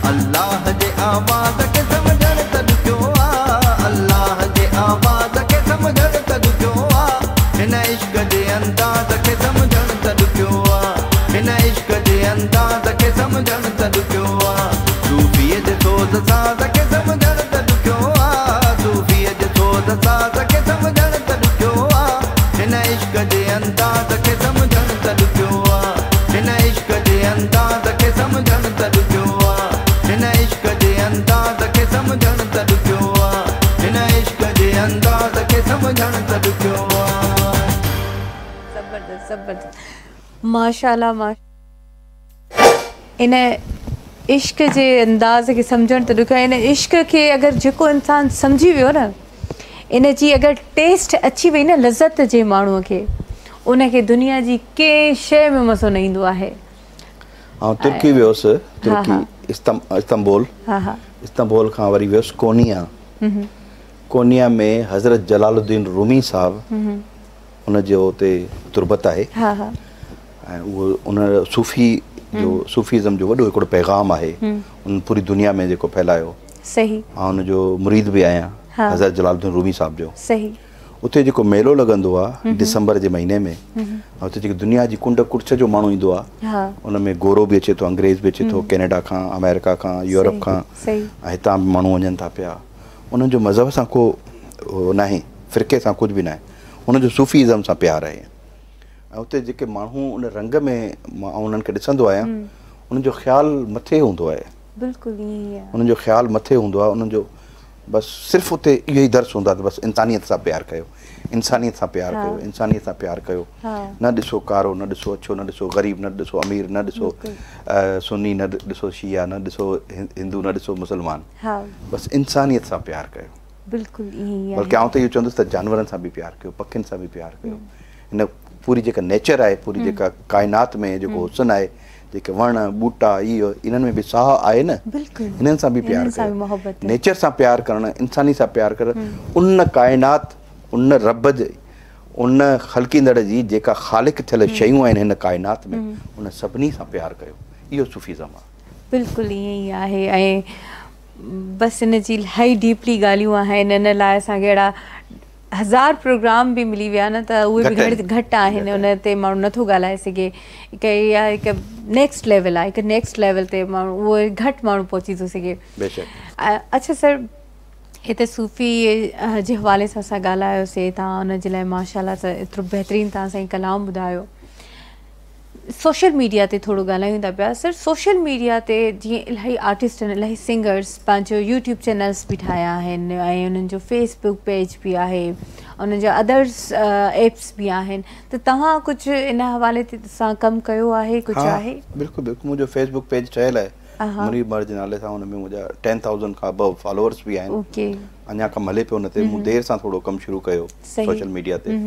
C: अल्लाह जे आवाज़ खे सम्झणु त ॾुखियो आहे, अल्लाह जे आवाज़ खे सम्झणु त ॾुखियो आहे, हिन इश्क जे अंदाज़ खे सम्झणु त ॾुखियो आहे, हिन इश्क जे अंदाज़ खे सम्झणु त ॾुखियो आहे, सूफ़ीअ जे सोज़ साज़ खे सम्झणु त ॾुखियो आहे, सूफ़ीअ जे सोज़ साज़ खे सम्झणु त ॾुखियो आहे, हिन इश्क जे अंदाज़ खे सम्झणु त ॾुखियो आहे, हिन इश्क जे अंदाज़ खे सम्झणु त ॾुखियो आहे, हिन इश्क जे अंदाज़ खे सम्झणु त ॾुखियो आहे, हिन इश्क जे अंदाज़ खे सम्झणु त ॾुखियो आहे।
A: ज़बरदस्त ज़बरदस्त, माशाअल्लाह। माशा इन इश्क जे अंदाज़ खे सम्झणु त ॾुखियो आहे। इन इश्क खे अगरि जेको इंसान सम्झी वियो न, ان جي اگر ٽيسٽ اچي وئي نه لذت جي ماڻهوء کي ان کي دنيا جي ڪنهن شيء ۾ مزو نه ايندو آهي.
B: آئون ترڪي ويو هوس ترڪي استنبول استنبول کان وري ويس ڪونيا ڪونيا ۾ حضرت جلال الدين رومي صاحب ان جو اتي تربت آهي ۽ اهو ان صوفي جو صوفيزم جو وڏو هڪڙو پيغام آهي ان پوري دنيا ۾ جيڪو ڦهلايو
A: صحيح
B: آئون ان جو مريد به آهيان حضرت جلال الدين رومي صاحب جو
A: صحيح
B: اتي جيڪو ميلو لڳندو آ ڊسمبر جي مهيني ۾ اتي جيڪي دنيا جي ڪنڊ ڪڙڇ جو ماڻهو ايندو آ ان ۾ گورو به اچي ٿو انگريز به اچي ٿو ڪينيڊا کان آمريڪا کان يورپ کان ۽ هتان به ماڻهو وڃن ٿا پيا انهن جو مذهب سان ڪو ناهي فرقي سان ڪجهه به ناهي انهن جو صوفي ازم سان پيار آهي ۽ اتي جيڪي ماڻهو ان رنگ ۾ مان انهن کي ڏسندو آهيان انهن جو خيال مٿي هوندو آهي
A: بلڪل ائين ئي آهي
B: انهن جو خيال مٿي هوندو آهي انهن جو بس صرف اتي اهو ئي درس هوندو آهي ته بس انسانيت سان پيار ڪيو انسانيت سان پيار ڪيو انسانيت سان پيار ڪيو نه ڏسو ڪارو نه ڏسو اڇو نه ڏسو غريب نه ڏسو امير نه ڏسو سني نه ڏسو شيعا نه ڏسو هندو نه ڏسو مسلمان بس انسانيت سان پيار ڪيو
A: بلڪل ائين ئي آهي
B: بلڪه آئون ته اهو چوندس ته جانورن سان به پيار ڪيو پکين سان به پيار ڪيو هن پوري جيڪا نيچر آهي پوري جيڪا ڪائنات ۾ جيڪو حسن آهي جيڪي وڻ ٻوٽا اهي انهن ۾ به ساهه آهي نه انهن سان به پيار ڪيو نيچر سان پيار ڪرڻ انساني سان پيار ڪرڻ ان ڪائنات ان رب جي ان خلقيندڙ جي جيڪا خالق ٿيل شيون آهن هن ڪائنات ۾ ان سڀني سان پيار ڪيو اهو صوفيزم آهي.
A: بلڪل ائين ئي آهي ۽ بس ان جي الاهي ڊيپلي ڳالهيون آهن ان لاء اسان کي اهڙا هزار پروگرام به ملي ويا نه ته اهي به گهٽ آهن ان تي ماڻهو نٿو ڳالهائي سگهي هڪ اها هڪ نيڪسٽ ليول آهي هڪ نيڪسٽ ليول تي ماڻهو اهو گهٽ ماڻهو پهچي ٿو سگهي اڇا سر هتي صوفي جي حوالي سان اسان ڳالهايوسي توهان ان جي لاء ماشاء الله ايترو بهترين توهان سائين ڪلام ٻڌايو سوشل ميڊيا تي ٿورو ڳالهايون ٿا پيا سر سوشل ميڊيا تي جيئن الاهي آرٽسٽ آهن الاهي سنگرس پنهنجو يوٽيوب چينلس به ٺاهيا آهن ۽ انهن جو فيس بڪ پيج به آهي انهن جا ادرس ايپس به آهن ته توهان ڪجهه ان حوالي سان ڪم ڪيو آهي ڪجهه آهي؟
B: بلڪل بلڪل منهنجو فيس بڪ پيج ٺهيل آهي منير مهر جي نالي سان ان ۾ منهنجا 10000 کان ابو فالوورس به آهن اڃا ڪم هلي پيو ان تي مون دير سان ٿورو ڪم شروع ڪيو سوشل ميڊيا تي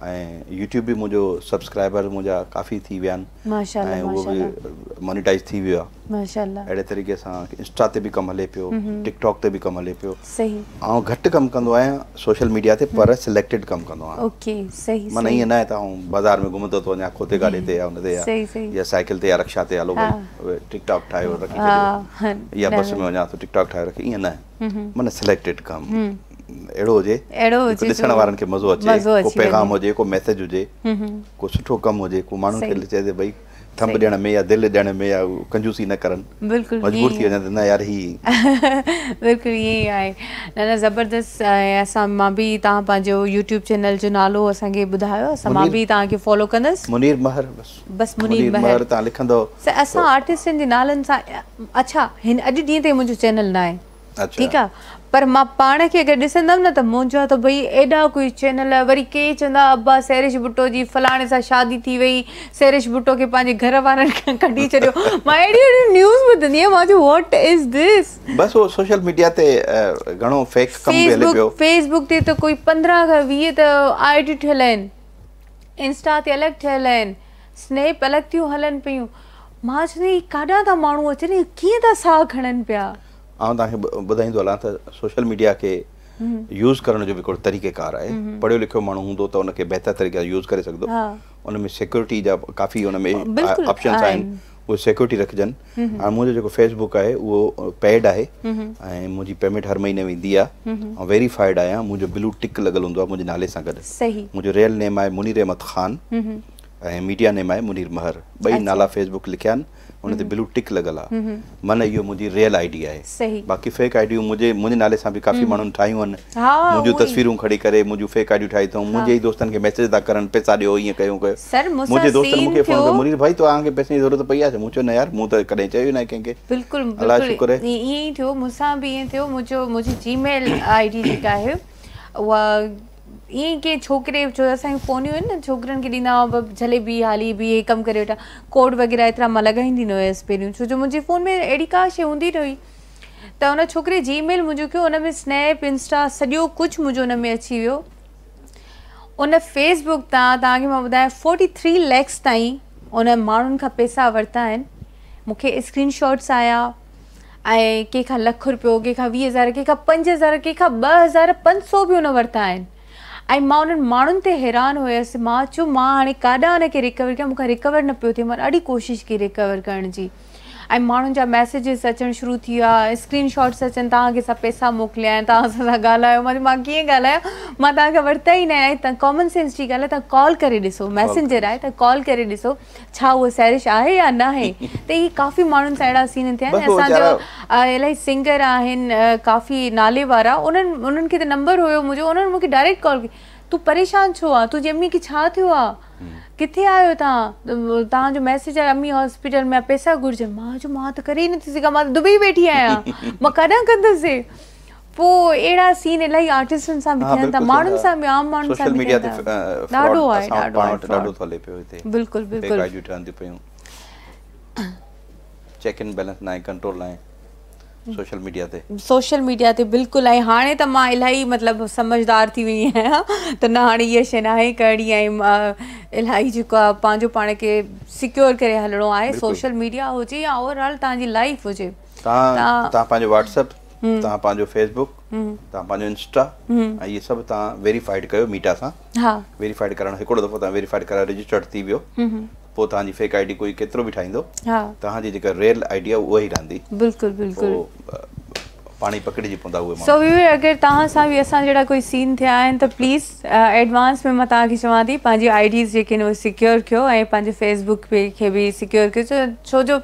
B: ۽ يوٽيوب به منهنجو سبسڪرائبر منهنجا ڪافي ٿي ويا آهن ۽ اهو به مونيٽائز ٿي ويو آهي اهڙي طريقي سان انسٽا تي به ڪم هلي پيو ٽڪ ٽاڪ تي به ڪم هلي پيو آئون گهٽ ڪم ڪندو آهيان سوشل ميڊيا تي پر سليڪٽيڊ ڪم ڪندو آهيان معنيٰ ائين نه آهي ته آئون بازار ۾ گهمندو ٿو وڃان کوتي گاڏي تي يا ان تي يا سائيڪل تي يا رڪشا تي هلو ڀئي ٽڪ ٽاڪ ٺاهيو رکي ڇڏيو يا بس ۾ وڃان ٿو ٽڪ ٽاڪ ٺاهي رکي ائين نه معنيٰ سليڪٽيڊ ڪم اهڙو هجي
A: اهڙو هجي
B: ڏسڻ وارن کي مزو اچي ڪو پيغام هجي ڪو ميسيج هجي ڪو سٺو ڪم هجي ڪو ماڻهن کي چئجي ڀئي ٿنب ڏيڻ ۾ يا دل ڏيڻ ۾ يا ڪنجوسي نه ڪرن
A: بلڪل
B: مجبور ٿي وڃن ته نه يار هي
A: بلڪل ائين ئي آهي نه نه زبردست ۽ اسان مان به توهان پنهنجو يوٽيوب چينل جو نالو اسان کي ٻڌايو اسان مان به توهان کي فالو ڪندس
B: منير مهر بس
A: بس منير مهر
B: توهان لکندو
A: سر اسان آرٽسٽن جي نالن سان اڇا هن اڄ ڏينهن تائين منهنجو چينل ناهي ٺيڪ آ پر مان پاڻ کي اگر ڏسندم نه ته منهنجا ته ڀئي ايڏا ڪوئي چينل وري ڪي چوندا ابا سحرش ڀٽو جي فلاڻي سان شادي ٿي وئي سحرش ڀٽو کي پنهنجي گهر وارن کان ڪڍي ڇڏيو مان اهڙيون اهڙيون نيوز ٻڌندي آهيان مان چيو واٽ از دس.
B: بس اهو سوشل ميڊيا تي گهڻو فيڪ ڪم به هلي پيو.
A: فيس بڪ تي ته ڪوئي 15 کان 20 ته I D ٺهيل آهن انسٽا تي الڳ ٺهيل آهن سنيپ الڳ ٿيون هلن پيون مان چوندي آهيان هي ڪاڏان ٿا ماڻهو اچن هي ڪيئن ٿا ساهه کڻن پيا.
B: آئون توهان کي ٻڌائيندو هلان ته سوشل ميڊيا کي يوز ڪرڻ جو به هڪڙو طريقه ڪار آهي پڙهيو لکيو ماڻهو هوندو ته ان کي بهتر طريقي سان يوز ڪري سگهندو ان ۾ سيڪيورٽي جا ڪافي ان ۾ آپشنس آهن اهي سيڪيورٽي رکجن هاڻي منهنجو جيڪو فيس بڪ آهي اهو پيڊ آهي ۽ منهنجي پيمينٽ هر مهيني ويندي آهي ۽ ويريفائيڊ آهيان منهنجو بلو ٽڪ لڳل هوندو آهي منهنجي نالي سان گڏ منهنجو ريئل نيم آهي منير احمد خان ۽ ميڊيا نيم آهي منير مهر ٻئي نالا فيس بڪ لکيا آهن ان تي بلو ٽڪ لڳل آ معنيٰ اهو منهنجي ريئل I D آهي باقي فيڪ I ڊيون منهنجي منهنجي نالي سان به ڪافي ماڻهن ٺاهيون آهن منهنجون تصويرون کڻي ڪري منهنجون فيڪ I ڊيون ٺاهي اٿئون منهنجي ئي دوستن کي ميسيج ٿا ڪرن پئسا ڏيو ائين ڪيو ڪيو منهنجي دوستن مون کي فون ڪيو منير ڀائي توهان کي پئسن جي ضرورت پئي آهي مون چيو نه يار مون ته ڪڏهن چيو ئي ناهي ڪنهن کي
A: بلڪل بلڪل ائين ئي ٿيو مون سان به ائين ٿيو منهنجو منهنجي جي ميل I D جيڪا آهي اها ائين ئي ڪنهن ڇوڪري ڇو جو اسان جون فونيون آهن نه ڇوڪرن کي ڏيندا هئا جهلي بيهه هالي بيهه هي ڪم ڪري ويٺا ڪوڊ وغيره ايترا مان لڳائيندي نه هيس پهريون ڇو جو منهنجي فون ۾ اهڙي ڪا شي هوندي نه هئي ته ته ان ڇوڪري جي ميل منهنجو ڪيو ان ۾ سنيپ انسٽا سڄو ڪجهه منهنجو ان ۾ اچي ويو ان فيس بڪ تان توهان کي مان ٻڌايان 43 ليڪس تائين ان ماڻهن کان پئسا ورتا آهن مون کي اسڪرين شاٽس آيا ۽ ڪنهن کان لک روپيو ڪنهن کان 20 هزار ڪنهن کان 5 هزار ڪنهن کان 2500 به ان ورتا آهن ۽ مان انهن ماڻهن تي حيران هيس مان چيو مان هاڻي ڪاڏان ان کي ريڪور ڪيان مون کان ريڪور نه پيو ٿئي مان ڏاڍي ڪوشش ڪئي ريڪور ڪرڻ جي ۽ ماڻهن جا ميسيجز اچڻ شروع ٿي ويا اسڪرين شاٽس اچن توهان کي اسان پئسا موڪليا آهن توهان اسان سان ڳالهايو مان چيو مان ڪيئن ڳالهايان مان توهان کان ورتا ئي نه آهن ۽ ڪامن سينس جي ڳالهه آهي توهان ڪال ڪري ڏسو ميسينجر آهي ته ڪال ڪري ڏسو ڇا اهو سحرش آهي يا ناهي ته اهي ڪافي ماڻهن سان اهڙا سين ٿيا آهن اسان جو الاهي سنگر آهن ڪافي نالي وارا انهن انهن کي ته نمبر هيو منهنجو انهن مون کي ڊائريڪٽ ڪال ڪئي تون پريشان ڇو آ تنهنجي امي کي ڇا ٿيو آ ڪٿي آهيو توهان توهان جو ميسيج آيو امي هاسپيٽل ۾ پئسا گهرجن مان چيو مان ته ڪري ئي نٿي سگهان مان ته دبئي ويٺي آهيان مان ڪڏهن ڪندس پوء اهڙا سين الاهي آرٽسٽن سان به ٿين ٿا ماڻهن سان به عام ماڻهن سان به ٿين ٿا ڏاڍو آهي ڏاڍو آهي
B: ڏاڍو ٿو هلي پيو هتي
A: بلڪل بلڪل
B: ٺهن ٿيون پيون چيڪ اينڊ بيلنس ناهي ڪنٽرول ناهي سوشل ميڊيا تي.
A: سوشل ميڊيا تي بلڪل ۽ هاڻي ته مان الاهي مطلب سمجهدار ٿي وئي آهيان ته نه هاڻي اها شي ناهي ڪرڻي ۽ الاهي جيڪو آهي پنهنجو پاڻ کي سيڪيور ڪري هلڻو آهي سوشل ميڊيا هجي يا اوور آل توهان جي لائيف هجي.
B: توهان توهان پنهنجو واٽس اپ توهان پنهنجو فيس بڪ توهان پنهنجو انسٽا ۽ اهي سڀ توهان ويريفائيڊ ڪيو ميٽا سان ويريفائيڊ ڪرڻ هڪڙو دفعو توهان ويريفائيڊ ڪرائي رجسٽرڊ ٿي ويو پوء توهان جي فيڪ I D ڪوئي ڪيترو به ٺاهيندو توهان جي جيڪا ريئل I D آهي اها ئي رهندي.
A: بلڪل بلڪل.
B: پوء پاڻ ئي پڪڙجي پوندا اهي
A: ماڻهو. سو ويور اگر توهان سان به اسان جهڙا ڪوئي سين ٿيا آهن ته پليز ايڊوانس ۾ مان توهان کي چوان ٿي پنهنجي I Ds جيڪي آهن اهي سيڪيور ڪيو ۽ پنهنجي فيس بڪ پيج کي به سيڪيور ڪيو ڇو جو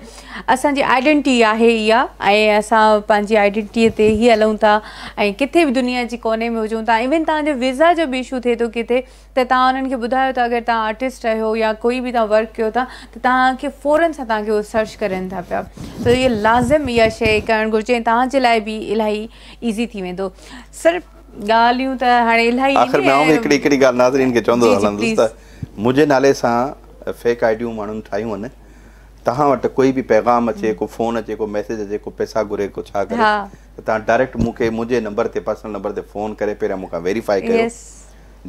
A: اسان جي آئيڊنٽي آهي اها ۽ اسان پنهنجي آئيڊنٽي تي ئي هلون ٿا ۽ ڪٿي به دنيا جي ڪوني ۾ هجون ٿا ايون توهان جو ويزا جو به اشو ٿئي ٿو ڪٿي ته توهان انهن کي ٻڌايو ته اگر توهان آرٽسٽ آهيو يا ڪوئي به توهان ورڪ ڪيو ٿا ته توهان کي فورن سان توهان کي اهو سرچ ڪرن ٿا پيا ته اهو لازم اها شيء ڪرڻ گهرجي ۽ توهان جي لاء به الاهي ايزي ٿي ويندو سر ڳالهيون ته هاڻي الاهي
B: آخر ۾ آئون به هڪڙي هڪڙي ڳالهه ناظرين کي چوندو هلندس ته منهنجي نالي سان فيڪ آئيڊيون ماڻهن ٺاهيون آهن توهان وٽ ڪوئي به پيغام اچي ڪو فون اچي ڪو ميسيج اچي ڪو پئسا گهري ڪو ڇا ڪري ته توهان ڊائريڪٽ مون کي منهنجي نمبر تي پرسنل نمبر تي فون ڪري پهريان مون کان ويريفائي ڪيو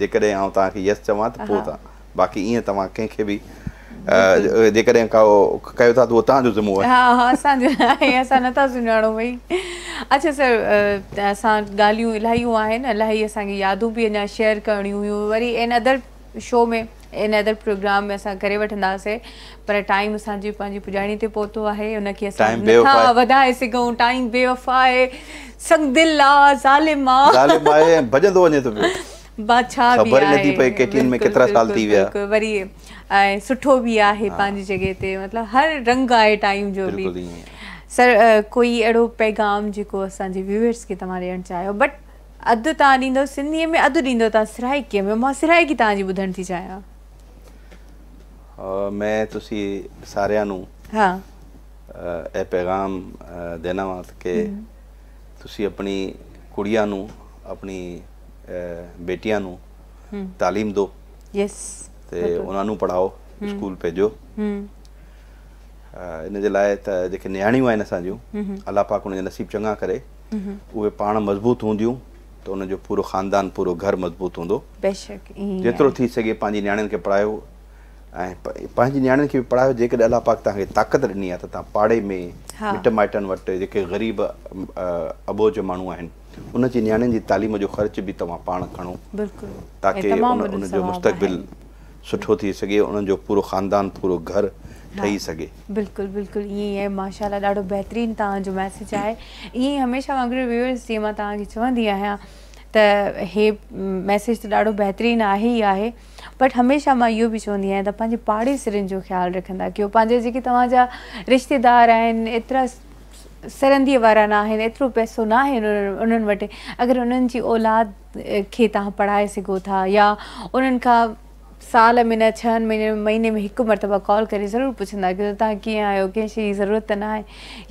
B: جيڪڏهن آئون توهان کي يس چوان ته پوء توهان باقي ائين توهان ڪنهن کي به جيڪڏهن ڪو ڪيو ٿا ته اهو توهان جو ذمو آهي.
A: ها ها اسان جو ناهي اسان نٿا سڃاڻون ڀئي. اڇا سر اسان ڳالهيون الاهيون آهن الاهي اسان کي يادون به اڃا شيئر ڪرڻيون هيون وري in other show ۾ in other program ۾ اسان ڪري وٺنداسين پر ٽائيم اسان جي پنهنجي پڄاڻي تي پهتو آهي ان کي اسان نٿا وڌائي سگهون ٽائيم بي وفا آهي سنگدل آ ظالم آ
B: ظالم آهي ۽ ڀڄندو وڃي ٿو پيو
A: بادشاهه به
B: خبر ئي نٿي پئي ڪي ٽي اين ۾ ڪيترا سال ٿي ويا
A: بلڪل وري ۽ سٺو به آهي پنهنجي جڳهه تي مطلب هر رنگ آهي ٽائيم جو به سر ڪوئي اهڙو پيغام جيڪو اسان جي ويورز کي توهان ڏيڻ چاهيو بٽ اڌ توهان ڏيندو سنڌيء ۾ اڌ ڏيندو توهان سرائيڪيء ۾ مان سرائيڪي توهان جي ٻڌڻ ٿي چاهيان.
B: ਮੈਂ ਤੁਸੀਂ ਸਾਰਿਆਂ ਨੂੰ
A: ਹਾਂ
B: ਇਹ ਪੈਗਾਮ ਦੇਣਾ ਵਾ ਕਿ ਤੁਸੀਂ ਆਪਣੀ ਕੁੜੀਆਂ ਨੂੰ ਆਪਣੀ ਬੇਟੀਆਂ ਨੂੰ ਤਾਲੀਮ ਦਿਓ
A: ਯੈਸ
B: ਤੇ ਉਹਨਾਂ ਨੂੰ ਪੜਾਓ ਸਕੂਲ ਭੇਜੋ ان جي لاءِ ته جيڪي نياڻيون آهن اسان جون الله پاڪ ان جا نصيب چڱا ڪري اهي پاڻ مضبوط هونديون ته ان جو پورو خاندان پورو گهر مضبوط هوندو
A: بيشڪ
B: جيترو ٿي سگهي پنهنجي نياڻين کي پڙهايو ۽ پنهنجي نياڻين کي به پڙهايو جيڪڏهن الله پاڪ توهان کي طاقت ڏني آهي ته توهان پاڙي ۾ مٽ مائٽن وٽ جيڪي غريب اٻوجهه ماڻهو آهن ان جي نياڻين جي تعليم جو خرچ به توهان پاڻ کڻو
A: بلڪل
B: تاڪي ان جو مستقبل سٺو ٿي سگهي انهن جو پورو خاندان پورو گهر ٺهي سگهي.
A: بلڪل بلڪل ائين ئي آهي ماشاءالله ڏاڍو بهترين توهان جو ميسيج آهي ائين ئي هميشه وانگر ويورز جيئن مان توهان کي چوندي آهيان ته هي ميسيج ته ڏاڍو بهترين آهي ئي آهي بٽ هميشه مان اهو به چوندي آهيان ته پنهنجي پاڙيسرين جو خيال رکندا ڪيو پنهنجا جيڪي توهان جا رشتيدار آهن ايترا سرنديء وارا ناهن ايترو پئسو ناهي انهن وٽ اگر انهن جي اولاد کي توهان پڙهائي سگهو ٿا يا انهن کان سال ۾ نه ڇهن مهينن ۾ مهيني ۾ هڪ مرتبه ڪال ڪري ضرور پڇندا ڪيو ته توهان ڪيئن آهيو ڪنهن شيء جي ضرورت ته ناهي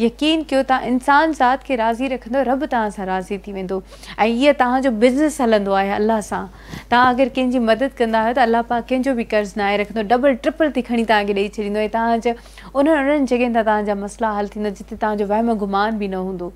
A: يقين ڪيو توهان انسان ذات کي راضي رکندو رب توهان سان راضي ٿي ويندو ۽ اهي توهان جو بزنس هلندو آهي الله سان توهان اگر ڪنهن جي مدد ڪندا آهيو ته الله پاڪ ڪنهن جو به قرض ناهي رکندو ڊبل ٽرپل تي کڻي توهان کي ڏئي ڇڏيندو ۽ توهان جا انهن انهن جڳهين تان توهان جا مسئلا حل ٿيندا جتي توهان جو وهم گمان به نه هوندو.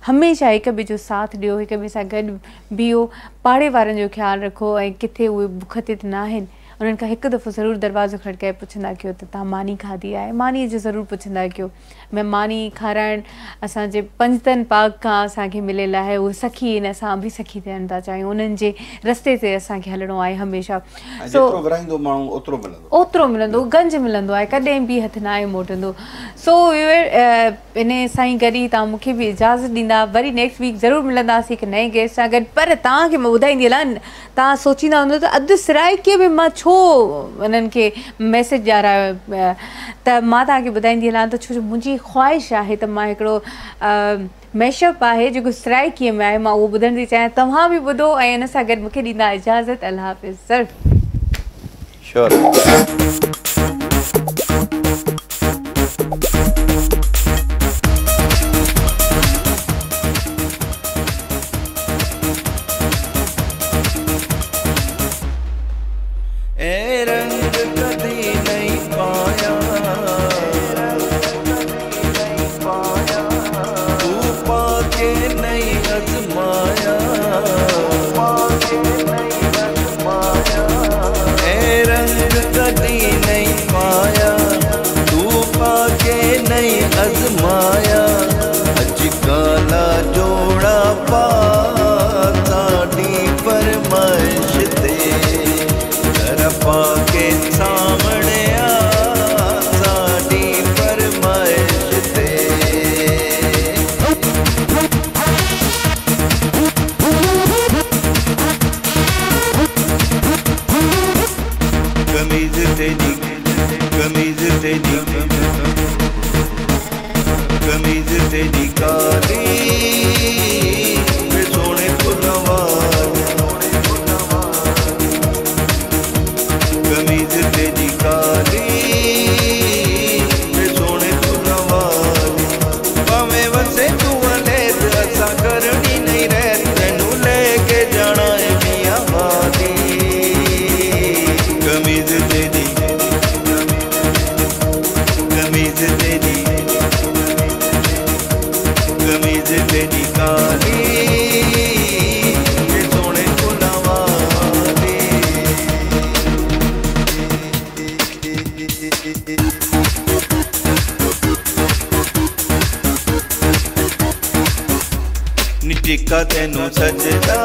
A: हमेशा हिक ॿिए जो साथ ॾियो, हिक ॿिए सां गॾु बीहो, पाड़े वारनि जो ख़्यालु रखो ऐं किथे उहे बुख ते त न आहिनि, उन्हनि खां हिकु दफ़ो ज़रूरु दरवाज़ो खड़काए पुछंदा कयो त तव्हां मानी खाधी आहे, मानीअ जो ज़रूरु पुछंदा कयो। मैं मानी खाराइण असांजे पंजतन पाक खां असांखे मिलियल आहे, उहे सखी आहिनि, असां बि सखी थियणु था चाहियूं, उन्हनि जे रस्ते ते असांखे हलणो आहे हमेशा।
B: सो जेतिरो माण्हू ओतिरो मिलंदो,
A: ओतिरो मिलंदो, गंज मिलंदो आहे, कॾहिं बि हथु न आहे मोटंदो। सो इन सां ई गॾु ई तव्हां मूंखे बि इजाज़त ॾींदा, वरी नेक्स्ट वीक ज़रूरु मिलंदासीं हिकु नए गेस्ट सां गॾु। पर तव्हांखे मां ॿुधाईंदी हलां, तव्हां सोचींदा हूंदो त अधु सराइकीअ में मां छो उन्हनि खे मैसेज ॾियारायो, त मां तव्हांखे ॿुधाईंदी हलां त छो जो मुंहिंजी ख़्वाहिश आहे त मां हिकिड़ो मैशअप आहे जेको सराइकीअ में आहे, मां उहो ॿुधण थी चाहियां, तव्हां बि ॿुधो ऐं इन सां गॾु मूंखे ॾींदा इजाज़त। अल्लाह हाफ़िज़। Sir
B: sure.
C: कमीज तेरी काली वे सोने कमीज तेरी काली वे सोने भावें वसे तू अलेत असा करनी नहीं रहत, तैनू लेके जाना है मियां वाली। कमीज तेरी, कमीज तेरी, कमीज तेरी काली सोने फुलां वाली। नी टिक्का तैनू सजदा